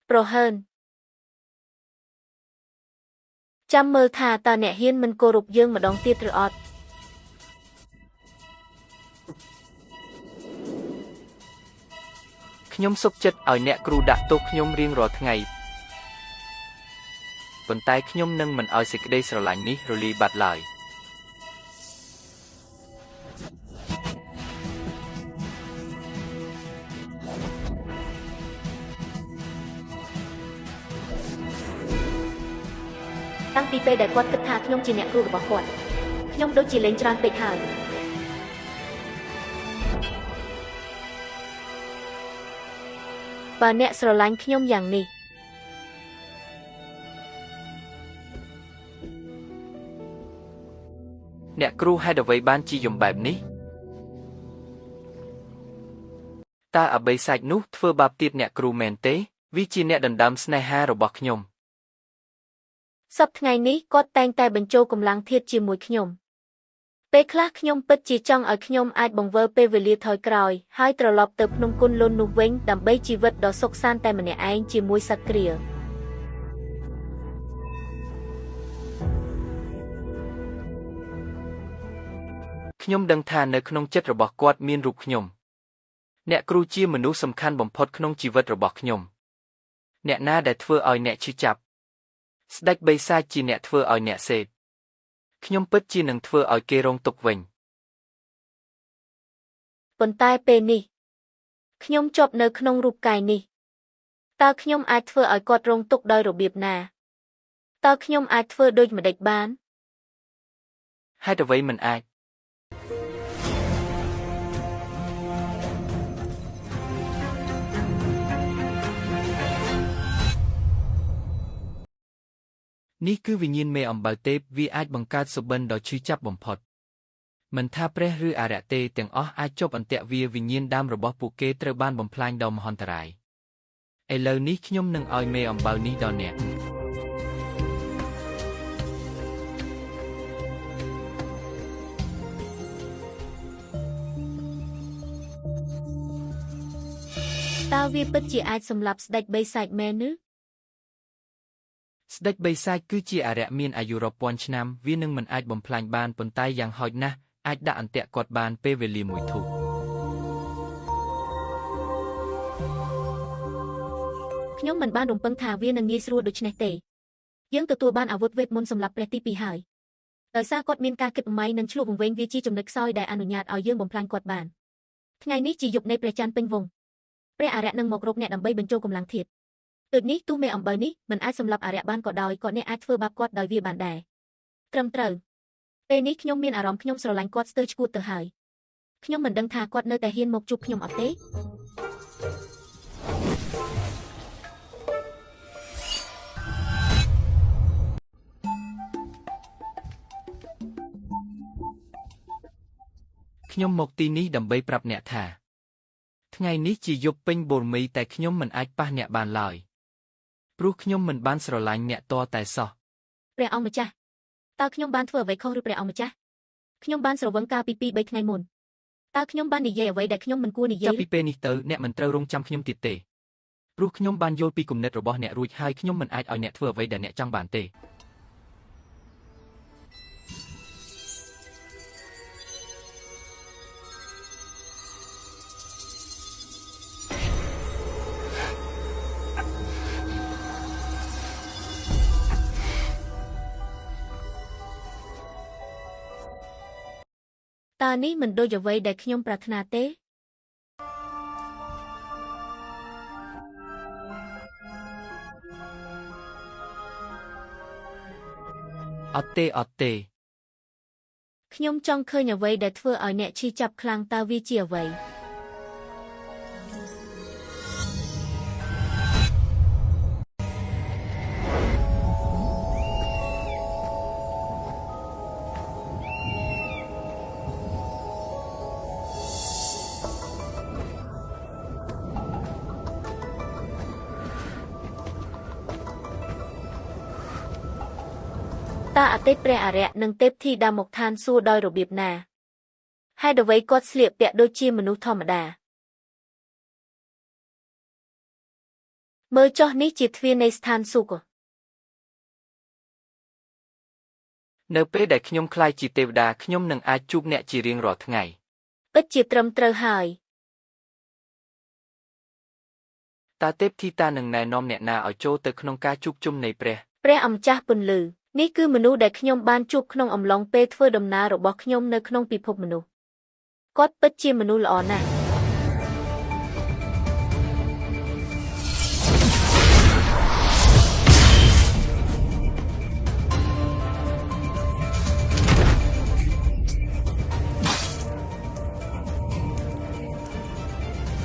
A: ប្រហើនចាំមើលថាតើអ្នកហ៊ានមិនគោរពយើងម្ដងទៀតឬអត់
B: ខ្ញុំសុខចិត្តឲ្យអ្នកគ្រូដាក់ទោសខ្ញុំរៀងរាល់ថ្ងៃប៉ុន្តែខ្ញុំនឹងមិនឲ្យសេចក្តីស្រឡាញ់នេះរលាយបាត់ឡើយ
A: តាំងពីពេលដែលគាត់គិតថាខ្ញុំជាអ្នកគ្រូរបស់គាត់ខ្ញុំដូចជាលេងច្រើនពេកហើយបើអ្នកស្រឡាញ់ខ្ញុំយ៉ាងនេះ
B: អ្នកគ្រូហេតុអ្វីបានជាយំបែបនេះតើអបិសាចនោះធ្វើបាបទៀតអ្នកគ្រូមែនទេវាជាអ្នកដណ្ដើមស្នេហារបស់ខ្ញុំ
A: សប្តាហ៍ថ្ងៃនេះគាត់តែងតែបញ្ចូលកម្លាំងធាតុជាមួយខ្ញុំពេលខ្លះខ្ញុំពិតជាចង់ឲ្យខ្ញុំអាចបង្វិលពេលវេលាថយក្រោយហើយត្រឡប់ទៅភ្នំគុនលុននោះវិញដើម្បីជីវិតដ៏សុខសាន្តតែម្នាក់ឯងជាមួយសត្វគ្រា
B: ខ្ញុំដឹងថានៅក្នុងចិត្តរបស់គាត់មានរូបខ្ញុំអ្នកគ្រូជាមនុស្សសំខាន់បំផុតក្នុងជីវិតរបស់ខ្ញុំអ្នកណាដែលធ្វើឲ្យអ្នកឈឺចាប់ស្ដេចបិសាចជាអ្នកធ្វើឲ្យអ្នកសេពខ្ញុំពិតជានឹងធ្វើឲ្យគេរងទុក្ខវិញ
A: ប៉ុន្តែពេលនេះខ្ញុំជាប់នៅក្នុងរូបកាយនេះតើខ្ញុំអាចធ្វើឲ្យគាត់រងទុក្ខដោយរបៀបណាតើខ្ញុំអាចធ្វើដូចម្តេចបាន
B: ហេតុអ្វីមិនអាចនេះគឺវិញ្ញាណមេអំបៅទេពវាអាចបង្កើតសុបិនដ៏ឈឺចាប់បំផុតមិនថាព្រះឬអរិយទេទាំងអស់អាចជាប់អន្ទាក់វាវិញ្ញាណដើមរបស់ពួកគេត្រូវបានបំផ្លាញដោយមហន្តរាយឥឡូវនេះខ្ញុំនឹងឲ្យមេអំបៅនេះដល់អ្នក
A: តើវាពិតជាអាចសម្លាប់ស្ដេចបិសាចមែនឬ
B: ស្ដេចបិសាចគឺជាអរិយមានអាយុរាប់ពាន់ឆ្នាំវានឹងមិនអាចបំផ្លាញបានប៉ុន្តែយ៉ាងហោចណាស់អាចដាក់អន្ទាក់គាត់បានពេលវេលាមួយធុះ
A: ខ្ញុំមិនបានរំពឹងថាវានឹងងាយស្រួលដូច្នេះទេយើងទទួលបានអាវុធវេទមន្តសម្រាប់ព្រះទីពីរហើយដោយសារគាត់មានការគិតម៉ៃនិងឆ្លុះវង្វេងវាជាចំណុចខ្សោយដែលអនុញ្ញាតឲ្យយើងបំផ្លាញគាត់បានថ្ងៃនេះជាយប់នៃព្រះច័ន្ទពេញវង់ព្រះអារក្សនឹងមករកអ្នកដើម្បីបញ្ចូលកម្លាំងធាតុ ដូចនេះទោះមេអំបិលនេះមិនអាចសម្លាប់អារក្សបានក៏ដោយក៏អ្នកអាចធ្វើបាបគាត់ដោយវាបានដែរត្រឹមត្រូវពេលនេះខ្ញុំមានអារម្មណ៍ខ្ញុំស្រឡាញ់គាត់ស្ទើរឆ្កួតទៅហើយខ្ញុំមិនដឹងថាគាត់នៅតែហ៊ានមកជួបខ្ញុំអត់ទេ
B: ខ្ញុំមកទីនេះដើម្បីប្រាប់អ្នកថាថ្ងៃនេះជាយប់ពេញបូរមីតែខ្ញុំមិនអាចប៉ះអ្នកបានឡើយព្រោះខ្ញុំមិនបានស្រឡាញ់អ្នកតតែសោះ
A: ព្រះអង្គម្ចាស់តើខ្ញុំបានធ្វើអ្វីខុសឬព្រះអង្គម្ចាស់ខ្ញុំបានស្រវឹងកាលពី2-3ថ្ងៃមុនតើខ្ញុំបាននិយាយអ្វីដែលខ្ញុំមិនគួរនិយាយ
B: ចាប់ពីពេលនេះទៅអ្នកមិនត្រូវរងចាំខ្ញុំទៀតទេព្រោះខ្ញុំបានយល់ពីគំនិតរបស់អ្នករួចហើយខ្ញុំមិនអាចឲ្យអ្នកធ្វើអ្វីដែលអ្នកចង់បានទេ
A: តើនេះមិនដូចអ្វីដែលខ្ញុំប្រាថ្នាទេ
B: អត់ទេអត់ទេ
A: ខ្ញុំចង់ឃើញអ្វីដែលធ្វើឲ្យអ្នកឈឺចាប់ខ្លាំងតើវាជាអ្វីតើអតីតព្រះអារក្សនិងទេពធីតាមកឋានសួគ៌ដោយរបៀបណាហេតុអ្វីគាត់ស្លៀកពាក់ដូចជាមនុស្សធម្មតាមើលចុះនេះជាទ្វារនៃស្ថានសួគ៌
B: នៅពេលដែលខ្ញុំក្លាយជាទេវតាខ្ញុំនឹងអាចជួបអ្នកជារៀងរាល់ថ្ងៃ
A: ពិតជាត្រឹមត្រូវហើយ
B: តើទេពធីតានឹងណែនាំអ្នកណាឲ្យចូលទៅក្នុងការជួបជុំនៃព្រះ
A: ព្រះអម្ចាស់ពន្លឺនេះគឺមនុស្សដែលខ្ញុំបានជួបក្នុងអំឡុងពេលធ្វើដំណើររបស់ខ្ញុំនៅក្នុងពិភពមនុស្សគាត់ពិតជាមនុស្សល្អណាស់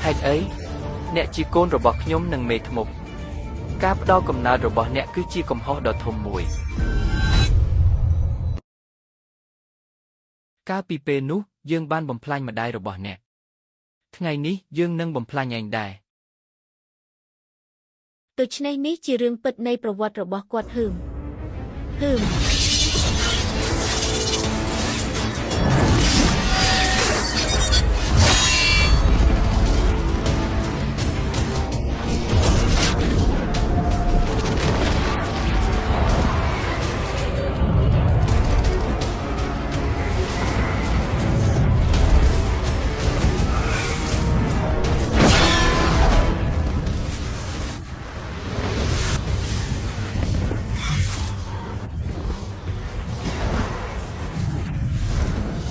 B: ហេតុអីអ្នកជាកូនរបស់ខ្ញុំនិងមេធ្មប់ការផ្ដល់កំណើតរបស់អ្នកគឺជាកំហុសដ៏ធំមួយកាលពីពេលនោះយើងបានបំផ្លាញម្ដាយរបស់អ្នកថ្ងៃនេះយើងនឹងបំផ្លាញឯងដែរ
A: ដូច្នេះនេះជារឿងពិតនៃប្រវត្តិរបស់គាត់ហឹមហឹម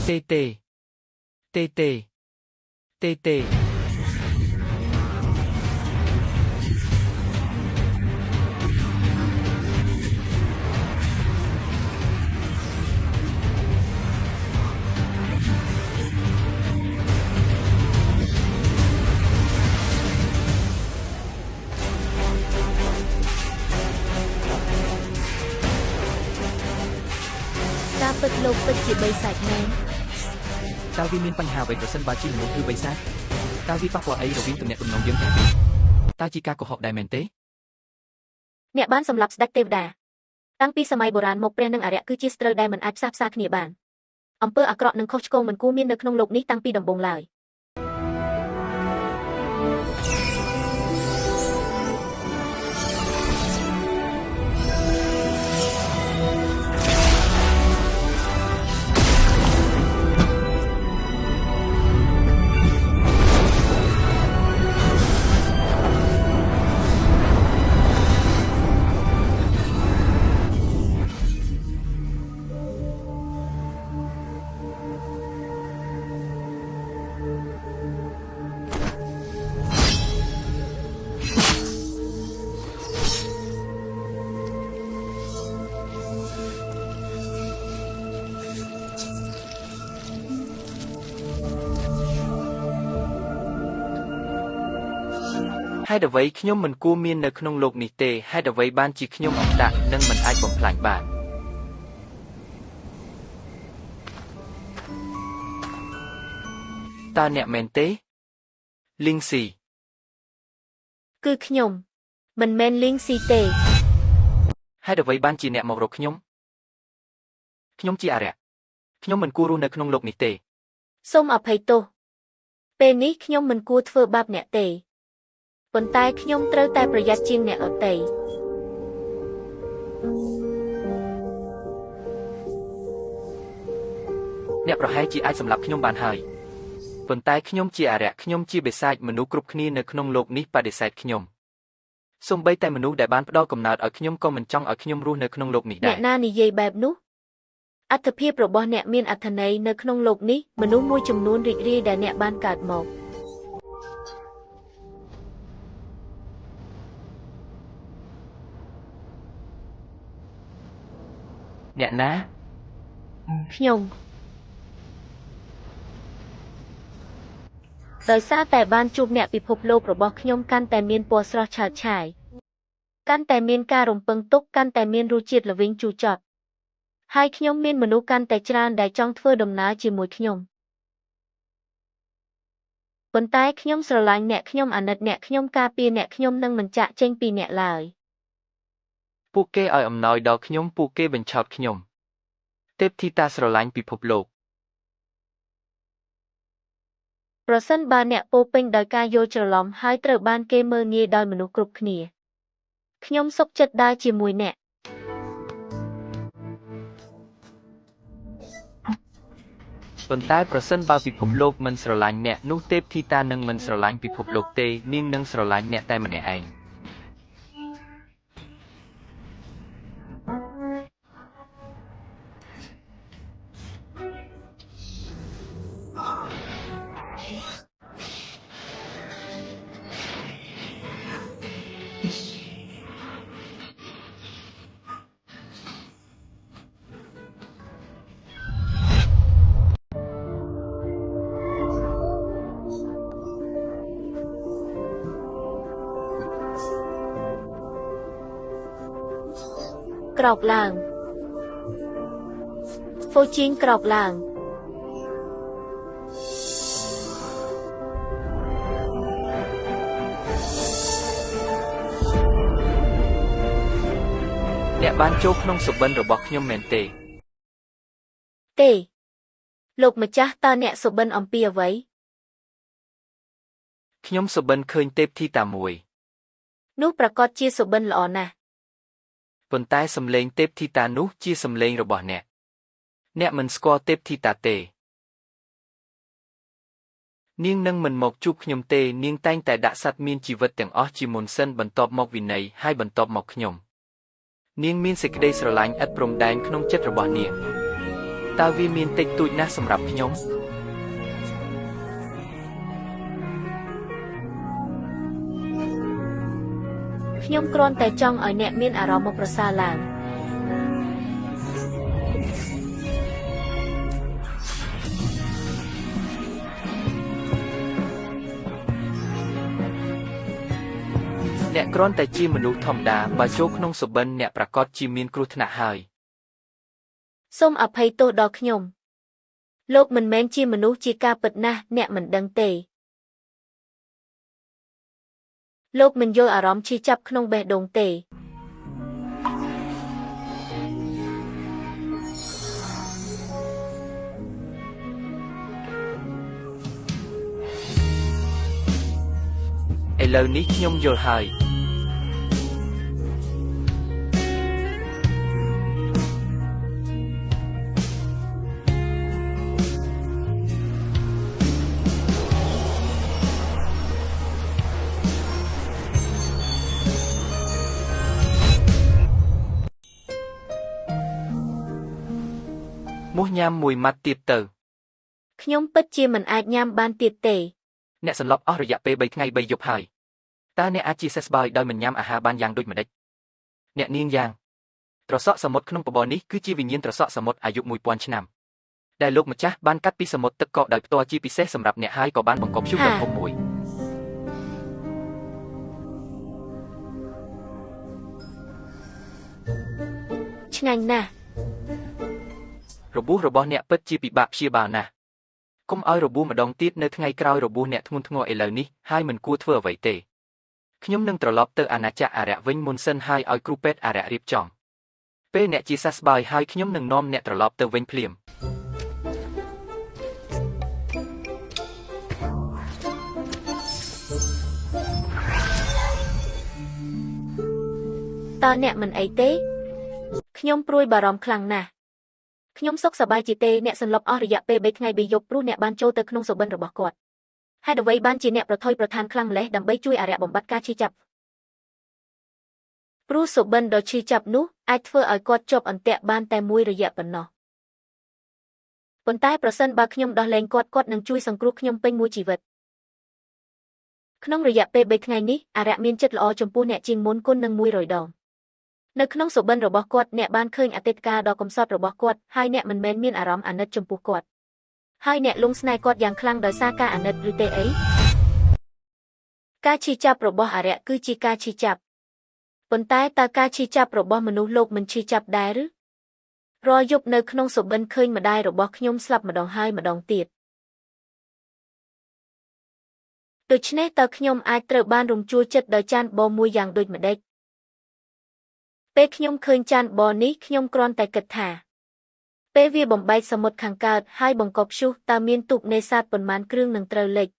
B: ទេទេទេទេទេទេ
A: ការពិតលោកពិតជាបិសាចមែន
B: តើវាមានបញ្ហាអ្វីប្រសិនបើជាមនុស្សឬបិសាចតើវាប៉ះពាល់អីរវាងទំនាក់ទំនងយើងទាំងពីរតើជាការកុហកដែរមែនទេ
A: អ្នកបានសម្លាប់ស្ដេចទេវតាតាំងពីសម័យបុរាណមកព្រះនិងអារក្សគឺជាសត្រូវដែលមិនអាចផ្សះផ្សាគ្នាបានអំពើអាក្រក់និងខុសឆ្គងមិនគួរមាននៅក្នុងលោកនេះតាំងពីដំបូងឡើយ
B: ហេតុអ្វីខ្ញុំមិនគួរមាននៅក្នុងលោកនេះទេហេតុអ្វីបានជាខ្ញុំអន្តៈនិងមិនអាចបំផ្លាញបានតើអ្នកមែនទេលីងស៊ី
A: គឺខ្ញុំមិនមែនលីងស៊ីទេ
B: ហេតុអ្វីបានជាអ្នកមករកខ្ញុំខ្ញុំជាអារក្សខ្ញុំមិនគួររស់នៅក្នុងលោកនេះទេ
A: សូមអភ័យទោសពេលនេះខ្ញុំមិនគួរធ្វើបាបអ្នកទេប៉ុន្តែខ្ញុំត្រូវតែប្រយ័ត្នជាងអ្នកដទៃ
B: អ្នកប្រហែលជាអាចសម្លាប់ខ្ញុំបានហើយប៉ុន្តែខ្ញុំជាអារក្សខ្ញុំជាបិសាចមនុស្សគ្រប់គ្នានៅក្នុងលោកនេះបដិសេធខ្ញុំសូម្បីតែមនុស្សដែលបានផ្ដល់កំណើតឲ្យខ្ញុំក៏មិនចង់ឲ្យខ្ញុំរស់នៅក្នុងលោកនេះដែរ
A: អ្នកណានិយាយបែបនោះអត្ថភាពរបស់អ្នកមានអត្ថន័យនៅក្នុងលោកនេះមនុស្សមួយចំនួនរីករាយដែលអ្នកបានកើតមក
B: អ្នកណា
A: ខ្ញុំដោយសារតែបានជួបអ្នកពិភពលោករបស់ខ្ញុំកាន់តែមានពណ៌ស្រស់ឆើតឆាយកាន់តែមានការរំពឹងទុកកាន់តែមានរសជាតិល្វីងជូរចត់ហើយខ្ញុំមានមនុស្សកាន់តែច្រើនដែលចង់ធ្វើដំណើរជាមួយខ្ញុំប៉ុន្តែខ្ញុំស្រឡាញ់អ្នកខ្ញុំអាណិតអ្នកខ្ញុំការពារអ្នកខ្ញុំនឹងមិនចាកចេញពីអ្នកឡើយ
B: ពួកគេឲ្យអំណោយដល់ខ្ញុំពួកគេបញ្ឆោតខ្ញុំទេពធីតាស្រឡាញ់ពិភពលោក
A: ប្រសិនបើអ្នកពោពេញដោយការយល់ច្រឡំហើយត្រូវបានគេមើលងាយដោយមនុស្សគ្រប់គ្នាខ្ញុំសុខចិត្តដើរជាមួយអ្នក
B: ប៉ុន្តែប្រសិនបើពិភពលោកមិនស្រឡាញ់អ្នកនោះទេពធីតានឹងមិនស្រឡាញ់ពិភពលោកទេនាងនឹងស្រឡាញ់អ្នកតែម្នាក់ឯង
A: ក្រោកឡើងហ្វូជីងក្រោកឡើង
B: អ្នកបានចូលក្នុងសុបិនរបស់ខ្ញុំមែនទេ
A: ទេលោកម្ចាស់តើអ្នកសុបិនអំពីអ្វី
B: ខ្ញុំសុបិនឃើញទេពធីតាមួយ
A: នោះប្រកាសជាសុបិនល្អណាស់
B: ប៉ុន្តែសំឡេងទេពធីតានោះជាសំឡេងរបស់អ្នកអ្នកមិនស្គាល់ទេពធីតាទេនាងនឹងមិនមកជួបខ្ញុំទេនាងតែងតែដាក់សត្វមានជីវិតទាំងអស់ជាមុនសិនបន្ទាប់មកវិន័យហើយបន្ទាប់មកខ្ញុំនាងមានសេចក្តីស្រឡាញ់ឥតព្រំដែនក្នុងចិត្តរបស់នាងតើវាមានតិចតួចណាស់សម្រាប់ខ្ញុំ
A: ខ្ញុំគ្រាន់តែចង់ឲ្យអ្នកមានអារម្មណ៍មកប្រសើរឡើង
B: អ្នកគ្រាន់តែជាមនុស្សធម្មតាបើចូលក្នុងសុបិនអ្នកប្រាកដជាមានគ្រោះថ្នាក់ហើយ
A: សូមអភ័យទោសដល់ខ្ញុំលោកមិនមែនជាមនុស្សជាការពិតណាស់អ្នកមិនដឹងទេលោកមិនយល់អារម្មណ៍ឈឺចាប់ក្នុងបេះដូងទេ
B: ឥឡូវនេះខ្ញុំយល់ហើយមោះញ៉ាំមួយម៉ាត់ទៀតទៅ
A: ខ្ញុំពិតជាមិនអាចញ៉ាំបានទៀតទេ
B: អ្នកសន្លប់អស់រយៈពេល3ថ្ងៃ3យប់ហើយតើអ្នកអាចជាសះស្បើយដោយមិនញ៉ាំអាហារបានយ៉ាងដូចម្តេចអ្នកនាងយ៉ាងត្រសក់សមុទ្រក្នុងបបរនេះគឺជាវិញ្ញាណត្រសក់សមុទ្រអាយុ1000ឆ្នាំដែលលោកម្ចាស់បានកាត់ពីសមុទ្រទឹកកកដោយផ្ទាល់ជាពិសេសសម្រាប់អ្នកហើយក៏បានបង្កប់ព្យុះដ៏ធំមួយ
A: ឆ្ងាញ់ណាស់
B: របួសរបស់អ្នកពិតជាពិបាកព្យាបាលណាស់កុំឲ្យរបួសម្ដងទៀតនៅថ្ងៃក្រោយរបួសអ្នកធ្ងន់ធ្ងរឥឡូវនេះហើយមិនគួរធ្វើអ្វីទេខ្ញុំនឹងត្រឡប់ទៅអាណាចក្រអារក្សវិញមុនសិនហើយឲ្យគ្រូពេទ្យអារក្សរៀបចំពេលអ្នកជាសះស្បើយហើយខ្ញុំនឹងនាំអ្នកត្រឡប់ទៅវិញភ្លាម
A: តើអ្នកមិនអីទេខ្ញុំព្រួយបារម្ភខ្លាំងណាស់ខ្ញុំសុខសប្បាយជាទេអ្នកសន្លប់អស់រយៈពេល3ថ្ងៃ3យប់ព្រោះអ្នកបានចូលទៅក្នុងសុបិនរបស់គាត់ហេតុអ្វីបានជាអ្នកប្រថុយប្រថានខ្លាំងម្ល៉េះដើម្បីជួយអារក្សបំបត្តិការឈឺចាប់ព្រោះសុបិនដ៏ឈឺចាប់នោះអាចធ្វើឲ្យគាត់ជាប់អន្ទាក់បានតែមួយរយៈប៉ុណ្ណោះប៉ុន្តែប្រសិនបើខ្ញុំដោះលែងគាត់គាត់នឹងជួយសង្គ្រោះខ្ញុំពេញមួយជីវិតក្នុងរយៈពេល3ថ្ងៃនេះអារក្សមានចិត្តល្អចំពោះអ្នកជាងមុនគុណនឹង100ដងនៅក្នុងសុបិនរបស់គាត់អ្នកបានឃើញអតីតកាលដ៏កំសត់របស់គាត់ហើយអ្នកមិនមែនមានអារម្មណ៍អាណិតចំពោះគាត់ហើយអ្នកលង់ស្នេហ៍គាត់យ៉ាងខ្លាំងដោយសារការអាណិតឬទេអីការឈឺចាប់របស់អារក្សគឺជាការឈឺចាប់ប៉ុន្តែតើការឈឺចាប់របស់មនុស្សលោកមិនឈឺចាប់ដែរឬរាល់យប់នៅក្នុងសុបិនឃើញម្ដាយរបស់ខ្ញុំស្លាប់ម្ដងហើយម្ដងទៀតដូច្នេះតើខ្ញុំអាចត្រូវបានរំជួលចិត្តដោយចានបមួយយ៉ាងដូចម្ដេចពេលខ្ញុំឃើញចានបនេះខ្ញុំគ្រាន់តែគិតថាពេលវាបំបែកសមុទ្រខាងកើតហើយបង្កប់ព្យុះតើមានទូកនេសាទប៉ុន្មានគ្រឿងនឹងត្រូវលិច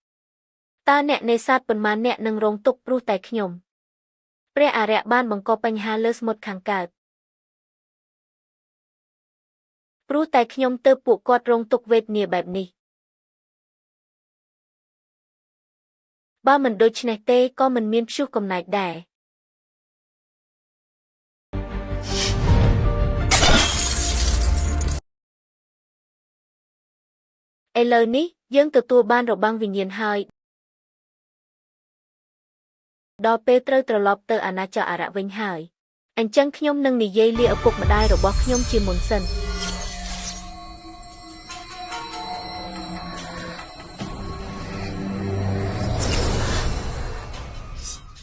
A: តើអ្នកនេសាទប៉ុន្មានអ្នកនឹងរងទុក្ខព្រោះតែខ្ញុំព្រះអារក្សបានបង្កបញ្ហាលើសមុទ្រខាងកើតព្រោះតែខ្ញុំទើបពួកគាត់រងទុក្ខវេទនាបែបនេះបើមិនដូច្នេះទេក៏មិនមានព្យុះកំណាចដែរឥឡូវនេះយើងទទួលបានរបាំងវិញ្ញាណហើយដល់ពេលត្រូវត្រឡប់ទៅអាណាចក្រអារក្សវិញហើយអញ្ចឹងខ្ញុំនឹងនិយាយលាឪពុកម្ដាយរបស់ខ្ញុំជាមុនសិន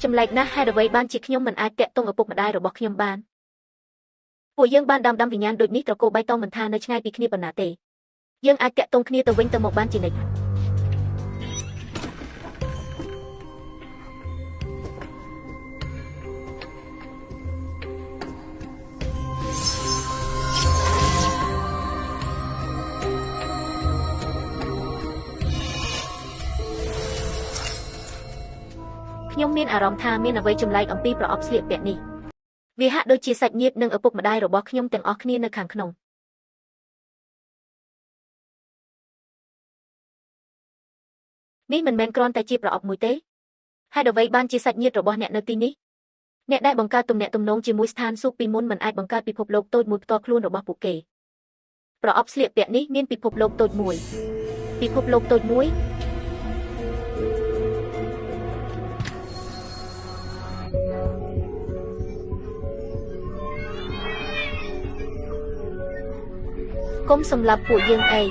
A: ចម្លែកណាស់ហេតុអ្វីបានជាខ្ញុំមិនអាចទាក់ទងឪពុកម្ដាយរបស់ខ្ញុំបានពួកយើងបានដាំវិញ្ញាណដូចនេះត្រកូលបៃតងមិនថានៅឆ្ងាយពីគ្នាប៉ុណ្ណាទេយើងអាចទាក់ទងគ្នាទៅវិញទៅមកបានជានិច្ចខ្ញុំមានអារម្មណ៍ថាមានអ្វីចម្លែកអំពីប្រអប់ស្លៀកពាក់នេះវាហាក់ដូចជាសាច់ញាតិនិងឪពុកម្ដាយរបស់ខ្ញុំទាំងអស់គ្នានៅខាងក្នុងនេះមិនមែនគ្រាន់តែជាប្រអប់មួយទេហេតុអ្វីបានជាសាច់ញាតិរបស់អ្នកនៅទីនេះអ្នកដែលបង្កើតទំនាក់ទំនងជាមួយស្ថានសួគ៌ពីមុនមិនអាចបង្កើតពិភពលោកតូចមួយផ្ទាល់ខ្លួនរបស់ពួកគេប្រអប់ស្លៀកពាក់នេះមានពិភពលោកតូចមួយពិភពលោកតូចមួយកុំសម្លាប់ពួកយើងអី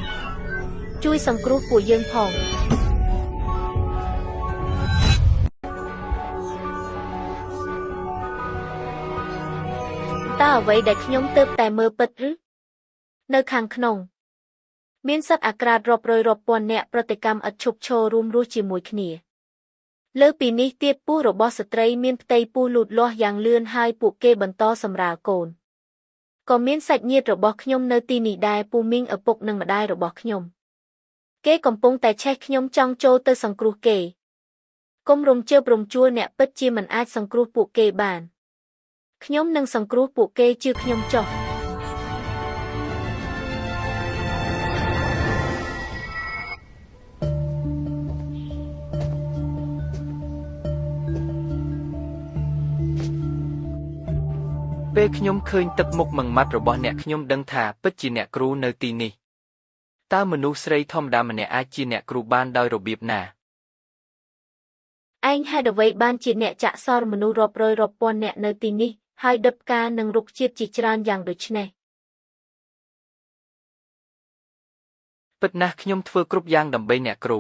A: ជួយសង្គ្រោះពួកយើងផងតើអ្វីដែលខ្ញុំទើបតែមើលពិតឬនៅខាងក្នុងមានសត្វអាក្រាតរាប់រយរាប់ពាន់នាក់ប្រតិកម្មឥតឈប់ឈររួមរស់ជាមួយគ្នាលើពីនេះទៀតពោះរបស់ស្ត្រីមានផ្ទៃពោះលូតលាស់យ៉ាងលឿនហើយពួកគេបន្តសម្រាលកូនក៏មានសាច់ញាតិរបស់ខ្ញុំនៅទីនេះដែរពូមីងឪពុកនិងម្ដាយរបស់ខ្ញុំគេកំពុងតែឆេះខ្ញុំចង់ចូលទៅសង្គ្រោះគេកុំរំជើបរំជួលអ្នកពិតជាមិនអាចសង្គ្រោះពួកគេបានខ្ញុំនឹងសង្គ្រោះពួកគេជឿខ្ញុំចុះ
B: ពេលខ្ញុំឃើញទឹកមុខមួយម៉ាត់របស់អ្នកខ្ញុំដឹងថាពិតជាអ្នកគ្រូនៅទីនេះតើមនុស្សស្រីធម្មតាម្នាក់អាចជាអ្នកគ្រូបានដោយរបៀបណា
A: ឯងហេតុអ្វីបានជាអ្នកចាក់សរមនុស្សរាប់រយរាប់ពាន់អ្នកនៅទីនេះហើយដុតផ្កានិងរុក្ខជាតិជាច្រើនយ៉ាងដូចនេះ
B: ពិតណាស់ខ្ញុំធ្វើគ្រប់យ៉ាងដើម្បីអ្នកគ្រូ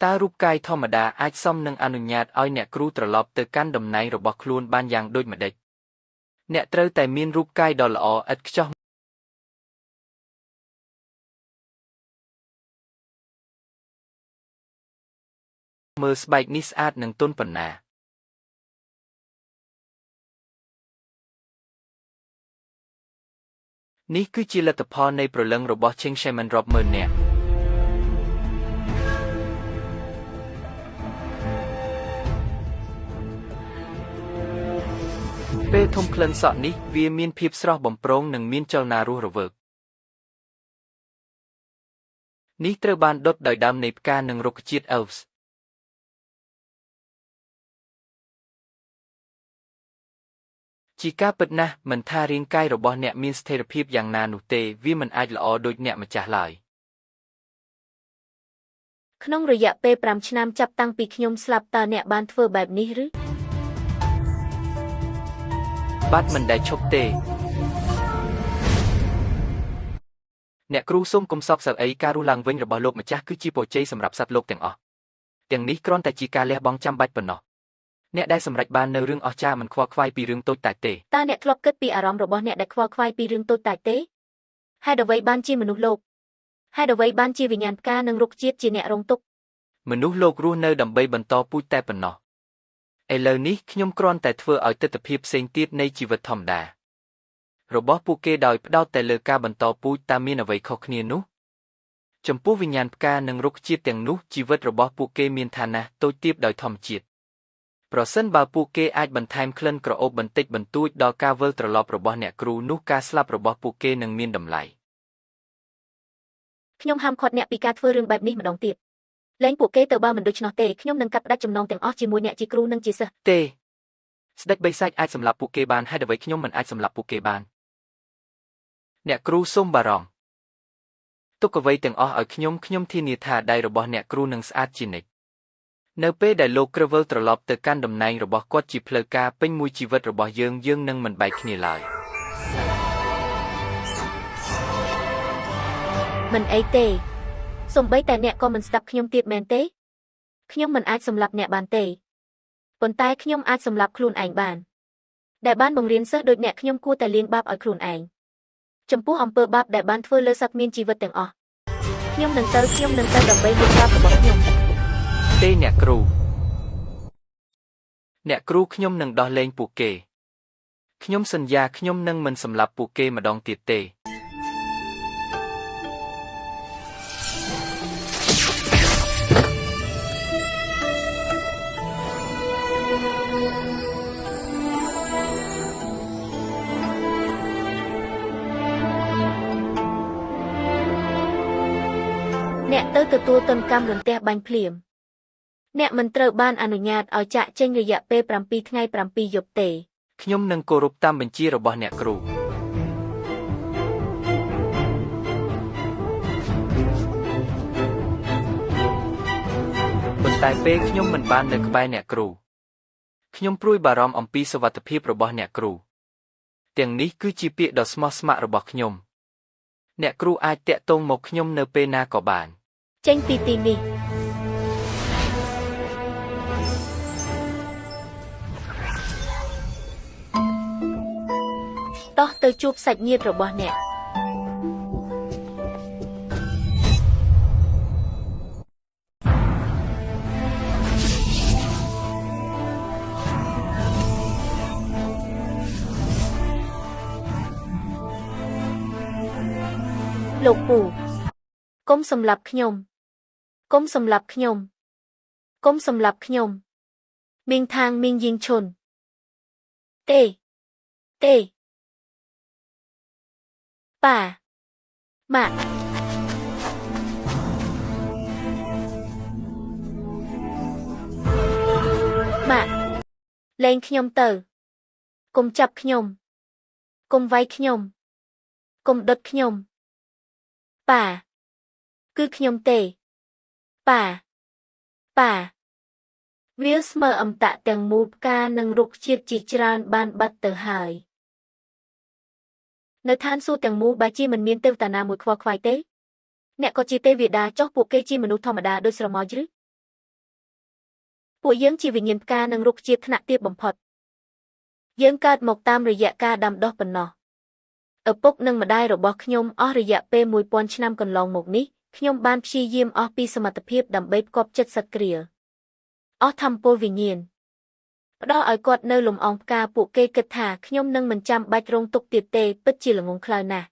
B: តើរូបកាយធម្មតាអាចសមនឹងអនុញ្ញាតឲ្យអ្នកគ្រូត្រឡប់ទៅកាន់តំណែងរបស់ខ្លួនបានយ៉ាងដូចម្តេចអ្នកត្រូវតែមានរូបកាយដ៏ល្អឥតខ្ចោះមើលស្បែកនេះស្អាតនិងទន់ប៉ុណ្ណានេះគឺជាលទ្ធផលនៃព្រលឹងរបស់ Cheng Shaman រាប់ម៉ឺននាក់ពេលធំក្លិនសក់នេះវាមានភាពស្រស់បំព្រងនិងមានចលនារស់រវើកនេះត្រូវបានដុតដោយដើមនៃផ្កានិងរុក្ខជាតិ Elves ជាការពិតណាស់មិនថារាងកាយរបស់អ្នកមានស្ថិរភាពយ៉ាងណានោះទេវាមិនអាចល្អដូចអ្នកម្ចាស់ឡើយ
A: ក្នុងរយៈពេល5ឆ្នាំចាប់តាំងពីខ្ញុំស្លាប់តើអ្នកបានធ្វើបែបនេះឬ
B: បាទមិនដែលឈប់ទេអ្នកគ្រូសូមកុំសោកសៅអីការរស់ឡើងវិញរបស់លោកម្ចាស់គឺជាពរជ័យសម្រាប់សត្វលោកទាំងអស់ទាំងនេះគ្រាន់តែជាការលះបង់ចាំបាច់ប៉ុណ្ណោះអ្នកដែលសម្រេចបាននៅរឿងអស្ចារ្យមិនខ្វល់ខ្វាយពីរឿងតូចតាចទេ
A: តើអ្នកធ្លាប់គិតពីអារម្មណ៍របស់អ្នកដែលខ្វល់ខ្វាយពីរឿងតូចតាចទេហេតុអ្វីបានជាមនុស្សលោកហេតុអ្វីបានជាវិញ្ញាណផ្កានិងរុក្ខជាតិជាអ្នករងទុក្ខ
B: មនុស្សលោករស់នៅដើម្បីបន្តពូជតែប៉ុណ្ណោះឥឡូវនេះខ្ញុំគ្រាន់តែធ្វើឲ្យទិដ្ឋភាពផ្សេងទៀតនៃជីវិតធម្មតារបស់ពួកគេដោយផ្ដោតតែលើការបន្តពូជតើមានអ្វីខុសគ្នានោះចំពោះវិញ្ញាណផ្កានិងរុក្ខជាតិទាំងនោះជីវិតរបស់ពួកគេមានឋានៈតូចទាបដោយធម្មជាតិប្រសិនបើពួកគេអាចបន្ថែមក្លិនក្រអូបបន្តិចបន្តួចដល់ការវិលត្រឡប់របស់អ្នកគ្រូនោះការស្លាប់របស់ពួកគេនឹងមានតម្លៃ
A: ខ្ញុំហាមឃាត់អ្នកពីការធ្វើរឿងបែបនេះម្ដងទៀតលែងពួកគេទៅបើមិនដូច្នោះទេខ្ញុំនឹងកាត់ផ្តាច់ចំណងទាំងអស់ជាមួយអ្នកជាគ្រូនិងជាសិស្ស
B: ទេស្ដេចបិសាចអាចសម្លាប់ពួកគេបានហេតុអ្វីខ្ញុំមិនអាចសម្លាប់ពួកគេបានអ្នកគ្រូសូមបារម្ភទុកអ្វីទាំងអស់ឲ្យខ្ញុំខ្ញុំធានាថាដៃរបស់អ្នកគ្រូនឹងស្អាតជានិច្ចនៅពេលដែលលោកគ្រវិលត្រឡប់ទៅកាន់តំណែងរបស់គាត់ជាផ្លូវការពេញមួយជីវិតរបស់យើងយើងនឹងមិនបែកគ្នាឡើយ
A: មិនអីទេសូម្បីតែអ្នកក៏មិនស្ដាប់ខ្ញុំទៀតមែនទេខ្ញុំមិនអាចសម្លាប់អ្នកបានទេប៉ុន្តែខ្ញុំអាចសម្លាប់ខ្លួនឯងបានដែលបានបង្រៀនសិស្សដូចអ្នកខ្ញុំគួរតែលាងបាបឲ្យខ្លួនឯងចំពោះអំពើបាបដែលបានធ្វើលើសត្វមានជីវិតទាំងអស់ខ្ញុំនឹងទៅដើម្បីលាងបាបរបស់ខ្ញុំ
B: ទេអ្នកគ្រូអ្នកគ្រូខ្ញុំនឹងដោះលែងពួកគេខ្ញុំសន្យាខ្ញុំនឹងមិនសម្លាប់ពួកគេម្ដងទៀតទេ
A: អ្នកទៅទទួលទណ្ឌកម្មរន្ទះបាញ់ភ្លាមអ្នកមិនត្រូវបានអនុញ្ញាតឲ្យចាកចេញរយៈពេល7ថ្ងៃ7យប់ទេ
B: ខ្ញុំនឹងគោរពតាមបញ្ជារបស់អ្នកគ្រូប៉ុន្តែពេលខ្ញុំមិនបាននៅក្បែរអ្នកគ្រូខ្ញុំព្រួយបារម្ភអំពីសុវត្ថិភាពរបស់អ្នកគ្រូទាំងនេះគឺជាពាក្យដ៏ស្មោះស្ម័គ្ររបស់ខ្ញុំអ្នកគ្រូអាចទាក់ទងមកខ្ញុំនៅពេលណាក៏បាន
A: ចេញពីទីនេះតោះទៅជួបសាច់ញាតិរបស់អ្នកលោកពូកុំសម្លាប់ខ្ញុំកុំសម្លាប់ខ្ញុំកុំសម្លាប់ខ្ញុំមីងថាងមីងយីងឈុនទេទេប៉ាម៉ាក់ម៉ាក់លែងខ្ញុំទៅកុំចាប់ខ្ញុំកុំវាយខ្ញុំកុំដុតខ្ញុំប៉ាគឺខ្ញុំទេប៉ាប៉ាវាស្មើអមតៈទាំងមូលផ្កានិងរុក្ខជាតិជាច្រើនបានបាត់ទៅហើយនៅឋានសួគ៌ទាំងមូលបើជាមិនមានទេវតាណាមួយខ្វល់ខ្វាយទេអ្នកក៏ជាទេវតាចុះពួកគេជាមនុស្សធម្មតាដូចស្រមោចឬ ពួកយើងជាវិញ្ញាណផ្កានិងរុក្ខជាតិថ្នាក់ទាបបំផុតយើងកើតមកតាមរយៈការដាំដុះប៉ុណ្ណោះឪពុកនិងម្ដាយរបស់ខ្ញុំអស់រយៈពេល1000ឆ្នាំកន្លងមកនេះខ្ញុំបានព្យាយាមអស់ពីសមត្ថភាពដើម្បីផ្គប់ចិត្តសត្វគ្រាអស់ធម្មពលវិញ្ញាណផ្ដល់ឲ្យគាត់នៅលំអងផ្កាពួកគេគិតថាខ្ញុំនឹងមិនចាំបាច់រងទុក្ខទៀតទេពិតជាល្ងង់ខ្លៅណាស់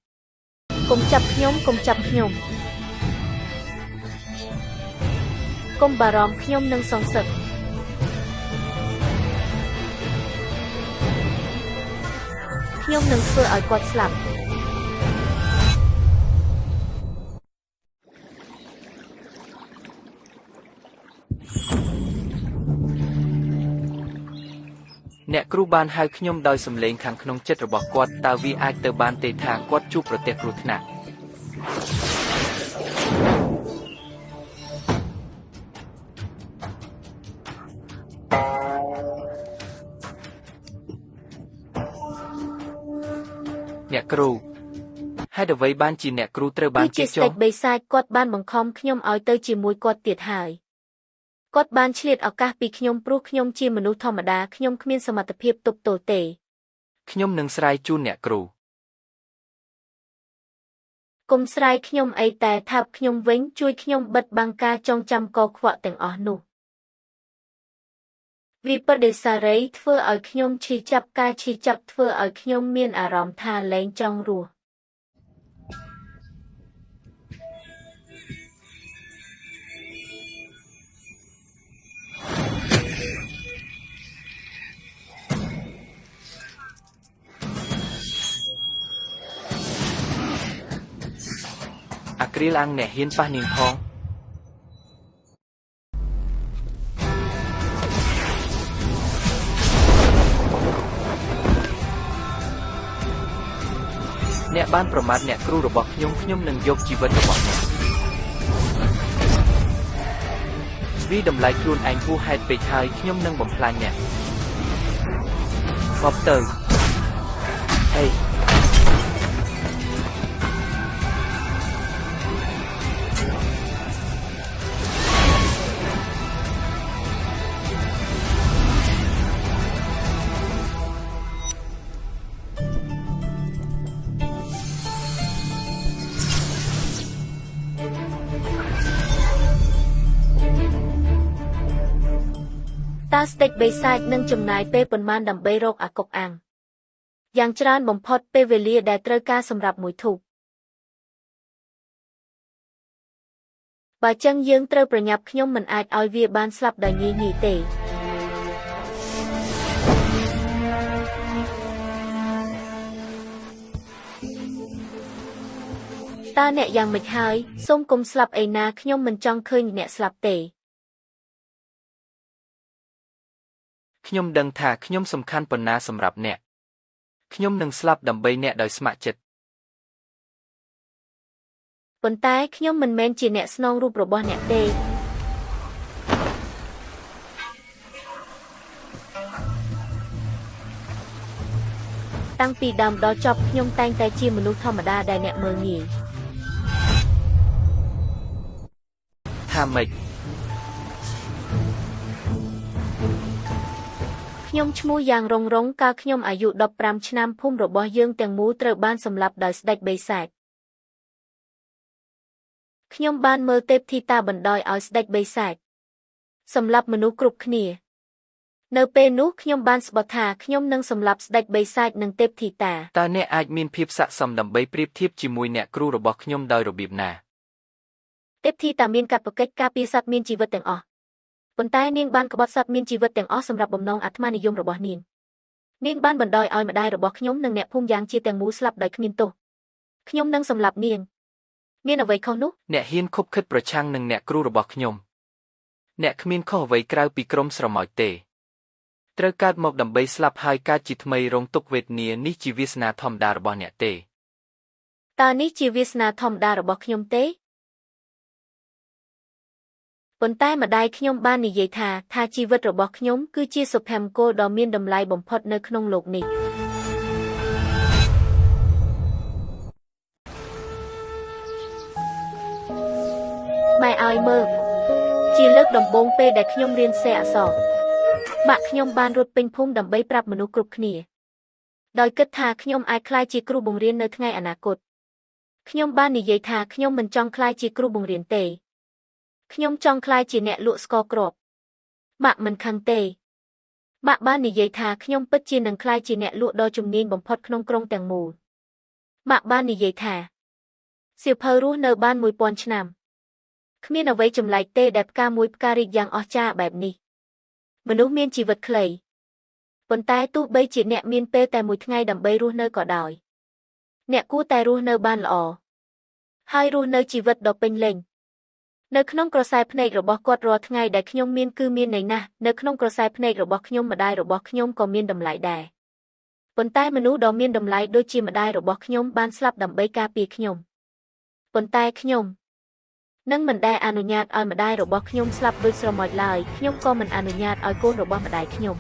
A: កុំចាប់ខ្ញុំកុំចាប់ខ្ញុំកុំបារម្ភខ្ញុំនឹងសងសឹកខ្ញុំនឹងធ្វើឲ្យគាត់ស្លាប់
B: អ្នកគ្រូបានហៅខ្ញុំដោយសំឡេងខាងក្នុងចិត្តរបស់គាត់តើវាអាចទៅបានទេថាគាត់ជួបប្រទះគ្រោះថ្នាក់អ្នកគ្រូហេតុអ្វីបានជាអ្នកគ្រូត្រូវបាន
A: គឺជា
B: គេចុះ
A: ស្ដេចបិសាចគាត់បានបង្ខំខ្ញុំឲ្យទៅជាមួយគាត់ទៀតហើយគាត់បានឆ្លៀតឱកាសពីខ្ញុំព្រោះខ្ញុំជាមនុស្សធម្មតាខ្ញុំគ្មានសមត្ថភាពទប់ទល់ទេ
B: ខ្ញុំនឹងស្រាយជូនអ្នកគ្រូ
A: កុំស្រាយខ្ញុំអីតែថាបខ្ញុំវិញជួយខ្ញុំបិទបាំងការចងចាំកខ្វក់ទាំងអស់នោះវិបដិសារីធ្វើឲ្យខ្ញុំឈឺចាប់ការឈឺចាប់ធ្វើឲ្យខ្ញុំមានអារម្មណ៍ថាលែងចង់រស់
B: អាគ្រីលអាំងអ្នកហ៊ានប៉ះនាងផងអ្នកបានប្រមាថអ្នកគ្រូរបស់ខ្ញុំខ្ញុំនឹងយកជីវិតរបស់អ្នកវីតម្លៃខ្លួនឯងហួសហេតុពេកហើយខ្ញុំនឹងបំផ្លាញអ្នកបបទៅហេ
A: តើស្ដេចបិសាចនឹងចំណាយពេលប៉ុន្មានដើម្បីរកអាកុកអាំងយ៉ាងច្រើនបំផុតពេលវេលាដែលត្រូវការសម្រាប់មួយធូបបើចឹងយើងត្រូវប្រញាប់ខ្ញុំមិនអាចឲ្យវាបានស្លាប់ដោយងាយៗទេតើអ្នកយ៉ាងម៉េចហើយសូមកុំស្លាប់ឯណាខ្ញុំមិនចង់ឃើញអ្នកស្លាប់ទេ
B: ខ្ញុំដឹងថាខ្ញុំសំខាន់ប៉ុណ្ណាសម្រាប់អ្នកខ្ញុំនឹងស្លាប់ដើម្បីអ្នកដោយស្ម័គ្រចិត្ត
A: ប៉ុន្តែខ្ញុំមិនមែនជាអ្នកស្នងរូបរបស់អ្នកទេតាំងពីដើមដល់ចប់ខ្ញុំតែងតែជាមនុស្សធម្មតាដែលអ្នកមើលងាយ
B: ថាម៉េច
A: ខ្ញុំឈ្មោះយ៉ាងរងរងកាលខ្ញុំអាយុ15ឆ្នាំភូមិរបស់យើងទាំងមូលត្រូវបានសម្លាប់ដោយស្ដេចបិសាចខ្ញុំបានមើលទេពធីតាបណ្ដោយឲ្យស្ដេចបិសាចសម្លាប់មនុស្សគ្រប់គ្នានៅពេលនោះខ្ញុំបានស្បត់ថាខ្ញុំនឹងសម្លាប់ស្ដេចបិសាចនិងទេពធីតា
B: តើអ្នកអាចមានភាពស័ក្តិសមដើម្បីប្រៀបធៀបជាមួយអ្នកគ្រូរបស់ខ្ញុំដោយរបៀបណា
A: ទេពធីតាមានកាតព្វកិច្ចការពារសត្វមានជីវិតទាំងអស់ប៉ុន្តែនាងបានក្បត់សត្វមានជីវិតទាំងអស់សម្រាប់បំណងអាត្មានិយមរបស់នាងនាងបានបណ្ដោយឲ្យម្ដាយរបស់ខ្ញុំនិងអ្នកភូមិយ៉ាងជាទាំងមូលស្លាប់ដោយគ្មានទោសខ្ញុំនឹងសម្លាប់នាងមានអ្វីខុសនោះ
B: អ្នកហ៊ានខុបខិតប្រឆាំងនឹងអ្នកគ្រូរបស់ខ្ញុំអ្នកគ្មានខុសអ្វីក្រៅពីក្រុមស្រមោចទេត្រូវកើតមកដើម្បីស្លាប់ហើយកើតជាថ្មីរងទុក្ខវេទនានេះជាវាសនាធម្មតារបស់អ្នកទេ
A: តើនេះជាវាសនាធម្មតារបស់ខ្ញុំទេប៉ុន្តែម្ដាយខ្ញុំបាននិយាយថាជីវិតរបស់ខ្ញុំគឺជាសុភមង្គលដ៏មានតម្លៃបំផុតនៅក្នុងលោកនេះម៉ែឲ្យមើល ជាលើកដំបូងពេលដែលខ្ញុំរៀនសេអក្សរម៉ាក់ខ្ញុំបានរត់ពេញភូមិដើម្បីប្រាប់មនុស្សគ្រប់គ្នាដោយគិតថាខ្ញុំអាចក្លាយជាគ្រូបង្រៀននៅថ្ងៃអនាគតខ្ញុំបាននិយាយថាខ្ញុំមិនចង់ក្លាយជាគ្រូបង្រៀនទេខ្ញុំចង់ក្លាយជាអ្នកលក់ស្ករគ្រាប់ម៉ាក់មិនខឹងទេម៉ាក់បាននិយាយថាខ្ញុំពិតជានឹងក្លាយជាអ្នកលក់ដ៏ជំនាញបំផុតក្នុងក្រុងទាំងមូលម៉ាក់បាននិយាយថាសៀវភៅរស់នៅបាន1000ឆ្នាំគ្មានអ្វីចម្លែកទេដែលផ្កាមួយផ្ការីកយ៉ាងអស្ចារ្យបែបនេះមនុស្សមានជីវិតខ្លីប៉ុន្តែទោះបីជាអ្នកមានពេលតែមួយថ្ងៃដើម្បីរស់នៅក៏ដោយអ្នកគួរតែរស់នៅបានល្អហើយរស់នៅជីវិតដ៏ពេញលេញនៅក្នុងក្រសែភ្នែករបស់គាត់រាល់ថ្ងៃដែលខ្ញុំមានគឺមានន័យណាស់នៅក្នុងក្រសែភ្នែករបស់ខ្ញុំម្ដាយរបស់ខ្ញុំក៏មានតម្លៃដែរប៉ុន្តែមនុស្សដ៏មានតម្លៃដូចជាម្ដាយរបស់ខ្ញុំបានស្លាប់ដើម្បីការពារខ្ញុំប៉ុន្តែខ្ញុំនឹងមិនដែលអនុញ្ញាតឲ្យម្ដាយរបស់ខ្ញុំស្លាប់ដូចស្រមោចឡើយខ្ញុំក៏មិនអនុញ្ញាតឲ្យកូនរបស់ម្ដាយខ្ញុំ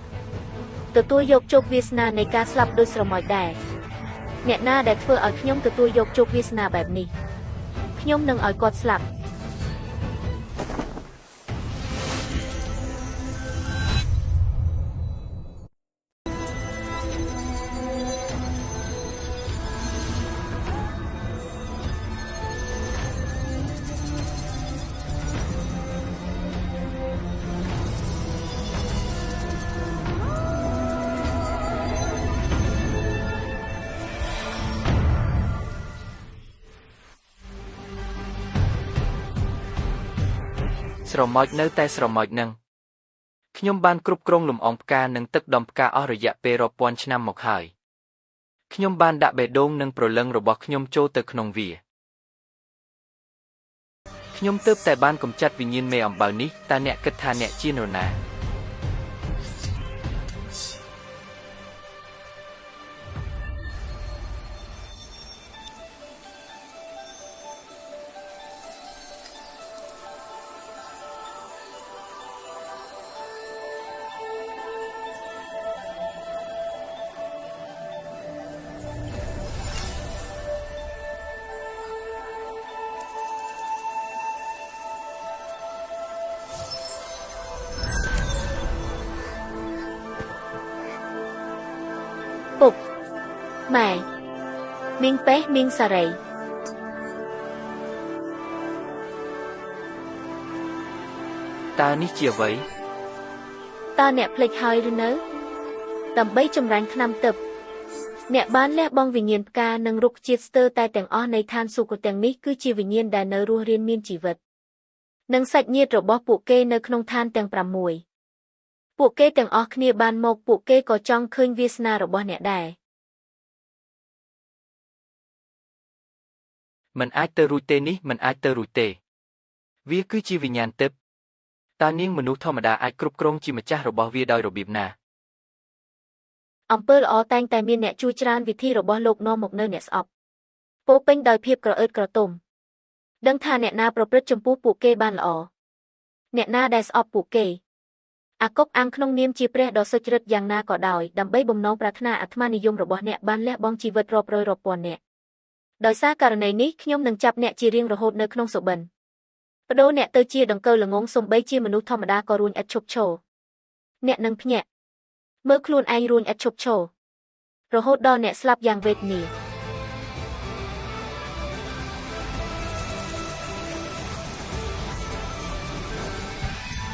A: ទទួលយកជោគវាសនានៃការស្លាប់ដូចស្រមោចដែរអ្នកណាដែលធ្វើឲ្យខ្ញុំទទួលយកជោគវាសនាបែបនេះខ្ញុំនឹងឲ្យគាត់ស្លាប់
B: ស្រមោចនៅតែស្រមោចនឹងខ្ញុំបានគ្រប់គ្រងលំអងផ្កានិងទឹកដុំផ្កាអស់រយៈពេលរាប់ពាន់ឆ្នាំមកហើយខ្ញុំបានដាក់បេះដូងនិងព្រលឹងរបស់ខ្ញុំចូលទៅក្នុងវាខ្ញុំទើបតែបានកម្ចាត់វិញ្ញាណមេអំបៅនេះតើអ្នកគិតថាអ្នកជានរណា
A: ពុកម៉ែមីងប៉េះមីងសារី
B: តើនេះជាអ្វី
A: តើអ្នកភ្លេចហើយឬនៅដើម្បីចម្រាញ់ថ្នាំទឹកអ្នកបានលះបង់វិញ្ញាណផ្កានិងរុក្ខជាតិស្ទើរតែទាំងអស់នៃឋានសួគ៌ទាំងនេះគឺជាវិញ្ញាណដែលនៅរស់រានមានជីវិតនិងសាច់ញាតិរបស់ពួកគេនៅក្នុងឋានទាំង6ពួកគេទាំងអស់គ្នាបានមកពួកគេក៏ចង់ឃើញវាសនារបស់អ្នកដែរ
B: មិនអាចទៅរួចទេនេះមិនអាចទៅរួចទេវាគឺជាវិញ្ញាណទិព្វតើនាងមនុស្សធម្មតាអាចគ្រប់គ្រងជាម្ចាស់របស់វាដោយរបៀបណា
A: អំពើល្អតែងតែមានអ្នកជួយច្រើនវិធីរបស់លោកនាំមកនៅអ្នកស្អប់ពោពេញដោយភាពក្រអឺតក្រទុំដឹងថាអ្នកណាប្រព្រឹត្តចំពោះពួកគេបានល្អអ្នកណាដែលស្អប់ពួកគេអាកុកអាំងក្នុងនាមជាព្រះដ៏សុចរិតយ៉ាងណាក៏ដោយដើម្បីបំណងប្រាថ្នាអាត្មានិយមរបស់អ្នកបានលះបង់ជីវិតរាប់រយរាប់ពាន់អ្នកដោយសារករណីនេះខ្ញុំនឹងចាប់អ្នកជារៀងរហូតនៅក្នុងសុបិនបដូរអ្នកទៅជាដង្កូវល្ងងសំបីជាមនុស្សធម្មតាក៏រួញឥតឈប់ឈរអ្នកនឹងភ្ញាក់មើលខ្លួនឯងរួញឥតឈប់ឈររហូតដល់អ្នកស្លាប់យ៉ាងវេទនា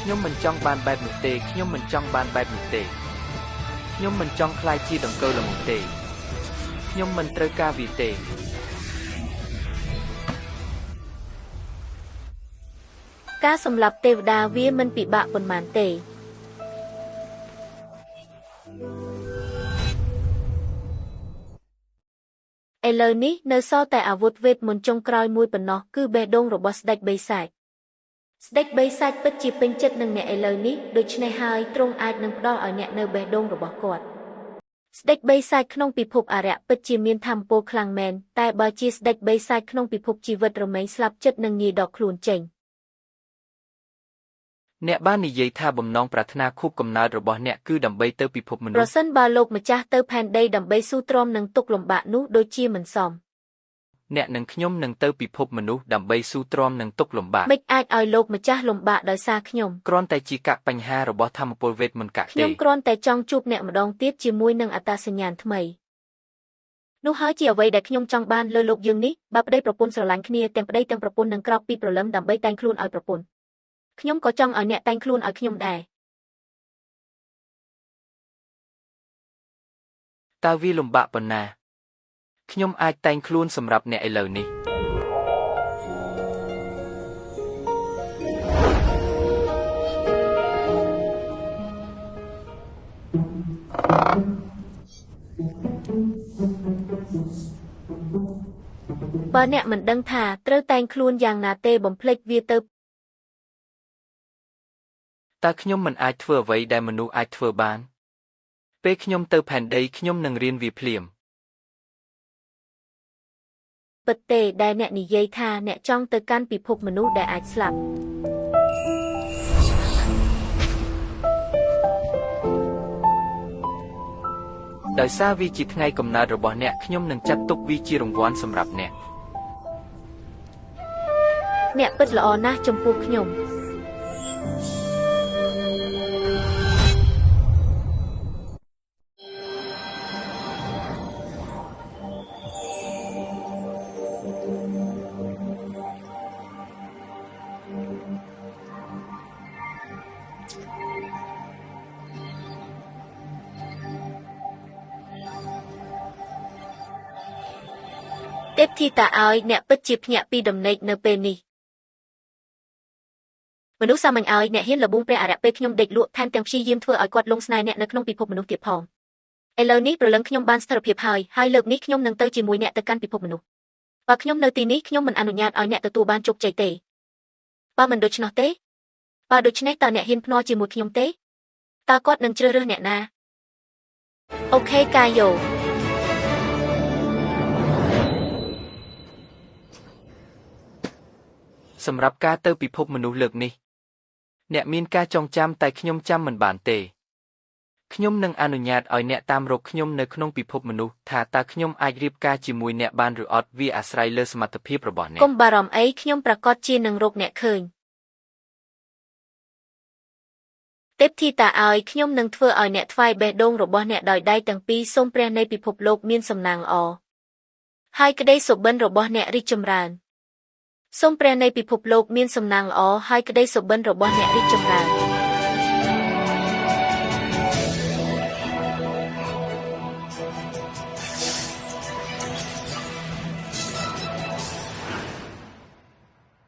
B: ខ្ញុំមិនចង់បានបែបនោះទេខ្ញុំមិនចង់បានបែបនោះទេខ្ញុំមិនចង់ក្លាយជាដង្កូវល្ងងទេខ្ញុំមិនត្រូវការវាទេ
A: ការសម្លាប់ទេវតាវាមិនពិបាកប៉ុន្មានទេឥឡូវនេះនៅសល់តែអាវុធវេទមន្តចុងក្រោយមួយប៉ុណ្ណោះគឺបេះដូងរបស់ស្ដេចបិសាចស្ដេចបិសាចពិតជាពេញចិត្តនឹងអ្នកឥឡូវនេះដូច្នេះហើយទ្រង់អាចនឹងផ្ដល់ឲ្យអ្នកនៅបេះដូងរបស់គាត់ស្ដេចបិសាចក្នុងពិភពអារក្សពិតជាមានធម៌ពលខ្លាំងមែនតែបើជាស្ដេចបិសាចក្នុងពិភពជីវិតរមែងស្លាប់ចិត្តនឹងងាយដកខ្លួនចេញ
B: អ្នកបាននិយាយថាបំណងប្រាថ្នាខួបកំណើតរបស់អ្នកគឺដើម្បីទៅពិភពមនុស្ស
A: ប្រសិនបើលោកម្ចាស់ទៅផែនដីដើម្បីស៊ូទ្រាំនឹងទុក្ខលំបាកនោះដូចជាមិនសម
B: អ្នកនិងខ្ញុំនឹងទៅពិភពមនុស្សដើម្បីស៊ូទ្រាំនឹងទុក្ខលំបាក
A: មិនអាចឲ្យលោកម្ចាស់លំបាកដោយសារខ្ញុំ
B: គ្រាន់តែជាកបញ្ហារបស់ធម្មពលវេទមន្តក
A: ខ្ញុំ
B: ទេ
A: គ្រាន់តែចង់ជួបអ្នកម្ដងទៀតជាមួយនឹងអត្តសញ្ញាណថ្មីនោះហើយជាអ្វីដែលខ្ញុំចង់បានលើលោកយើងនេះបើប្តីប្រពន្ធស្រឡាញ់គ្នាទាំងប្តីទាំងប្រពន្ធនឹងក្រោកពីព្រលឹមដើម្បីតែងខ្លួនឲ្យប្រពន្ធខ្ញុំក៏ចង់ឲ្យអ្នកតែងខ្លួនឲ្យខ្ញុំដែរ
B: តើវាលំបាកប៉ុណ្ណាខ្ញុំអាចតែងខ្លួនសម្រាប់អ្នកឥឡូវនេះ
A: បើអ្នកមិនដឹងថាត្រូវតែងខ្លួនយ៉ាងណាទេបំភ្លេចវាទៅ
B: តើខ្ញុំមិនអាចធ្វើអ្វីដែលមនុស្សអាចធ្វើបានពេលខ្ញុំទៅផែនដីខ្ញុំនឹងរៀនវាភ្លាម
A: ពិតទេដែលអ្នកនិយាយថាអ្នកចង់ទៅកាន់ពិភពមនុស្សដែលអាចស្លាប់
B: ដោយសារវាជាថ្ងៃកំណើតរបស់អ្នកខ្ញុំនឹងចាត់ទុកវាជារង្វាន់សម្រាប់អ្នក
A: អ្នកពិតល្អណាស់ចំពោះខ្ញុំ ទេពធីតាឲ្យអ្នកពិតជាភ្ញាក់ពីដំណេកនៅពេលនេះមនុស្សសាមញ្ញឲ្យអ្នកហ៊ានលបួងព្រះអារក្សពេលខ្ញុំដេកលក់ថែមទាំងព្យាយាមធ្វើឲ្យគាត់លងស្នេហ៍អ្នកនៅក្នុងពិភពមនុស្សទៀតផងឥឡូវនេះព្រលឹងខ្ញុំបានស្ថិរភាពហើយហើយលើកនេះខ្ញុំនឹងទៅជាមួយអ្នកទៅកាន់ពិភពមនុស្សបើខ្ញុំនៅទីនេះខ្ញុំមិនអនុញ្ញាតឲ្យអ្នកទទួលបានជោគជ័យទេបើមិនដូច្នោះទេបើដូច្នេះតើអ្នកហ៊ានភ្នាល់ជាមួយខ្ញុំទេតើគាត់នឹងជ្រើសរើសអ្នកណាអូខេកាយ៉ូ
B: សម្រាប់ការទៅពិភពមនុស្សលើកនេះអ្នកមានការចងចាំតែខ្ញុំចាំមិនបានទេខ្ញុំនឹងអនុញ្ញាតឲ្យអ្នកតាមរកខ្ញុំនៅក្នុងពិភពមនុស្សថាតើខ្ញុំអាចរៀបការជាមួយអ្នកបានឬអត់វាអាស្រ័យលើសមត្ថភាពរបស់អ្នក
A: កុំបារម្ភអីខ្ញុំប្រាកដជានឹងរកអ្នកឃើញទេពធីតាឲ្យខ្ញុំនឹងធ្វើឲ្យអ្នកថ្វាយបេះដូងរបស់អ្នកដោយដៃទាំងពីរសូមព្រះនៃពិភពលោកមានសំណាងល្អហើយក្តីសុបិនរបស់អ្នករីកចម្រើនសូមព្រះនៃពិភពលោកមានសំណាងល្អហើយក្តីសុបិនរបស់អ្នករីកចម្រើន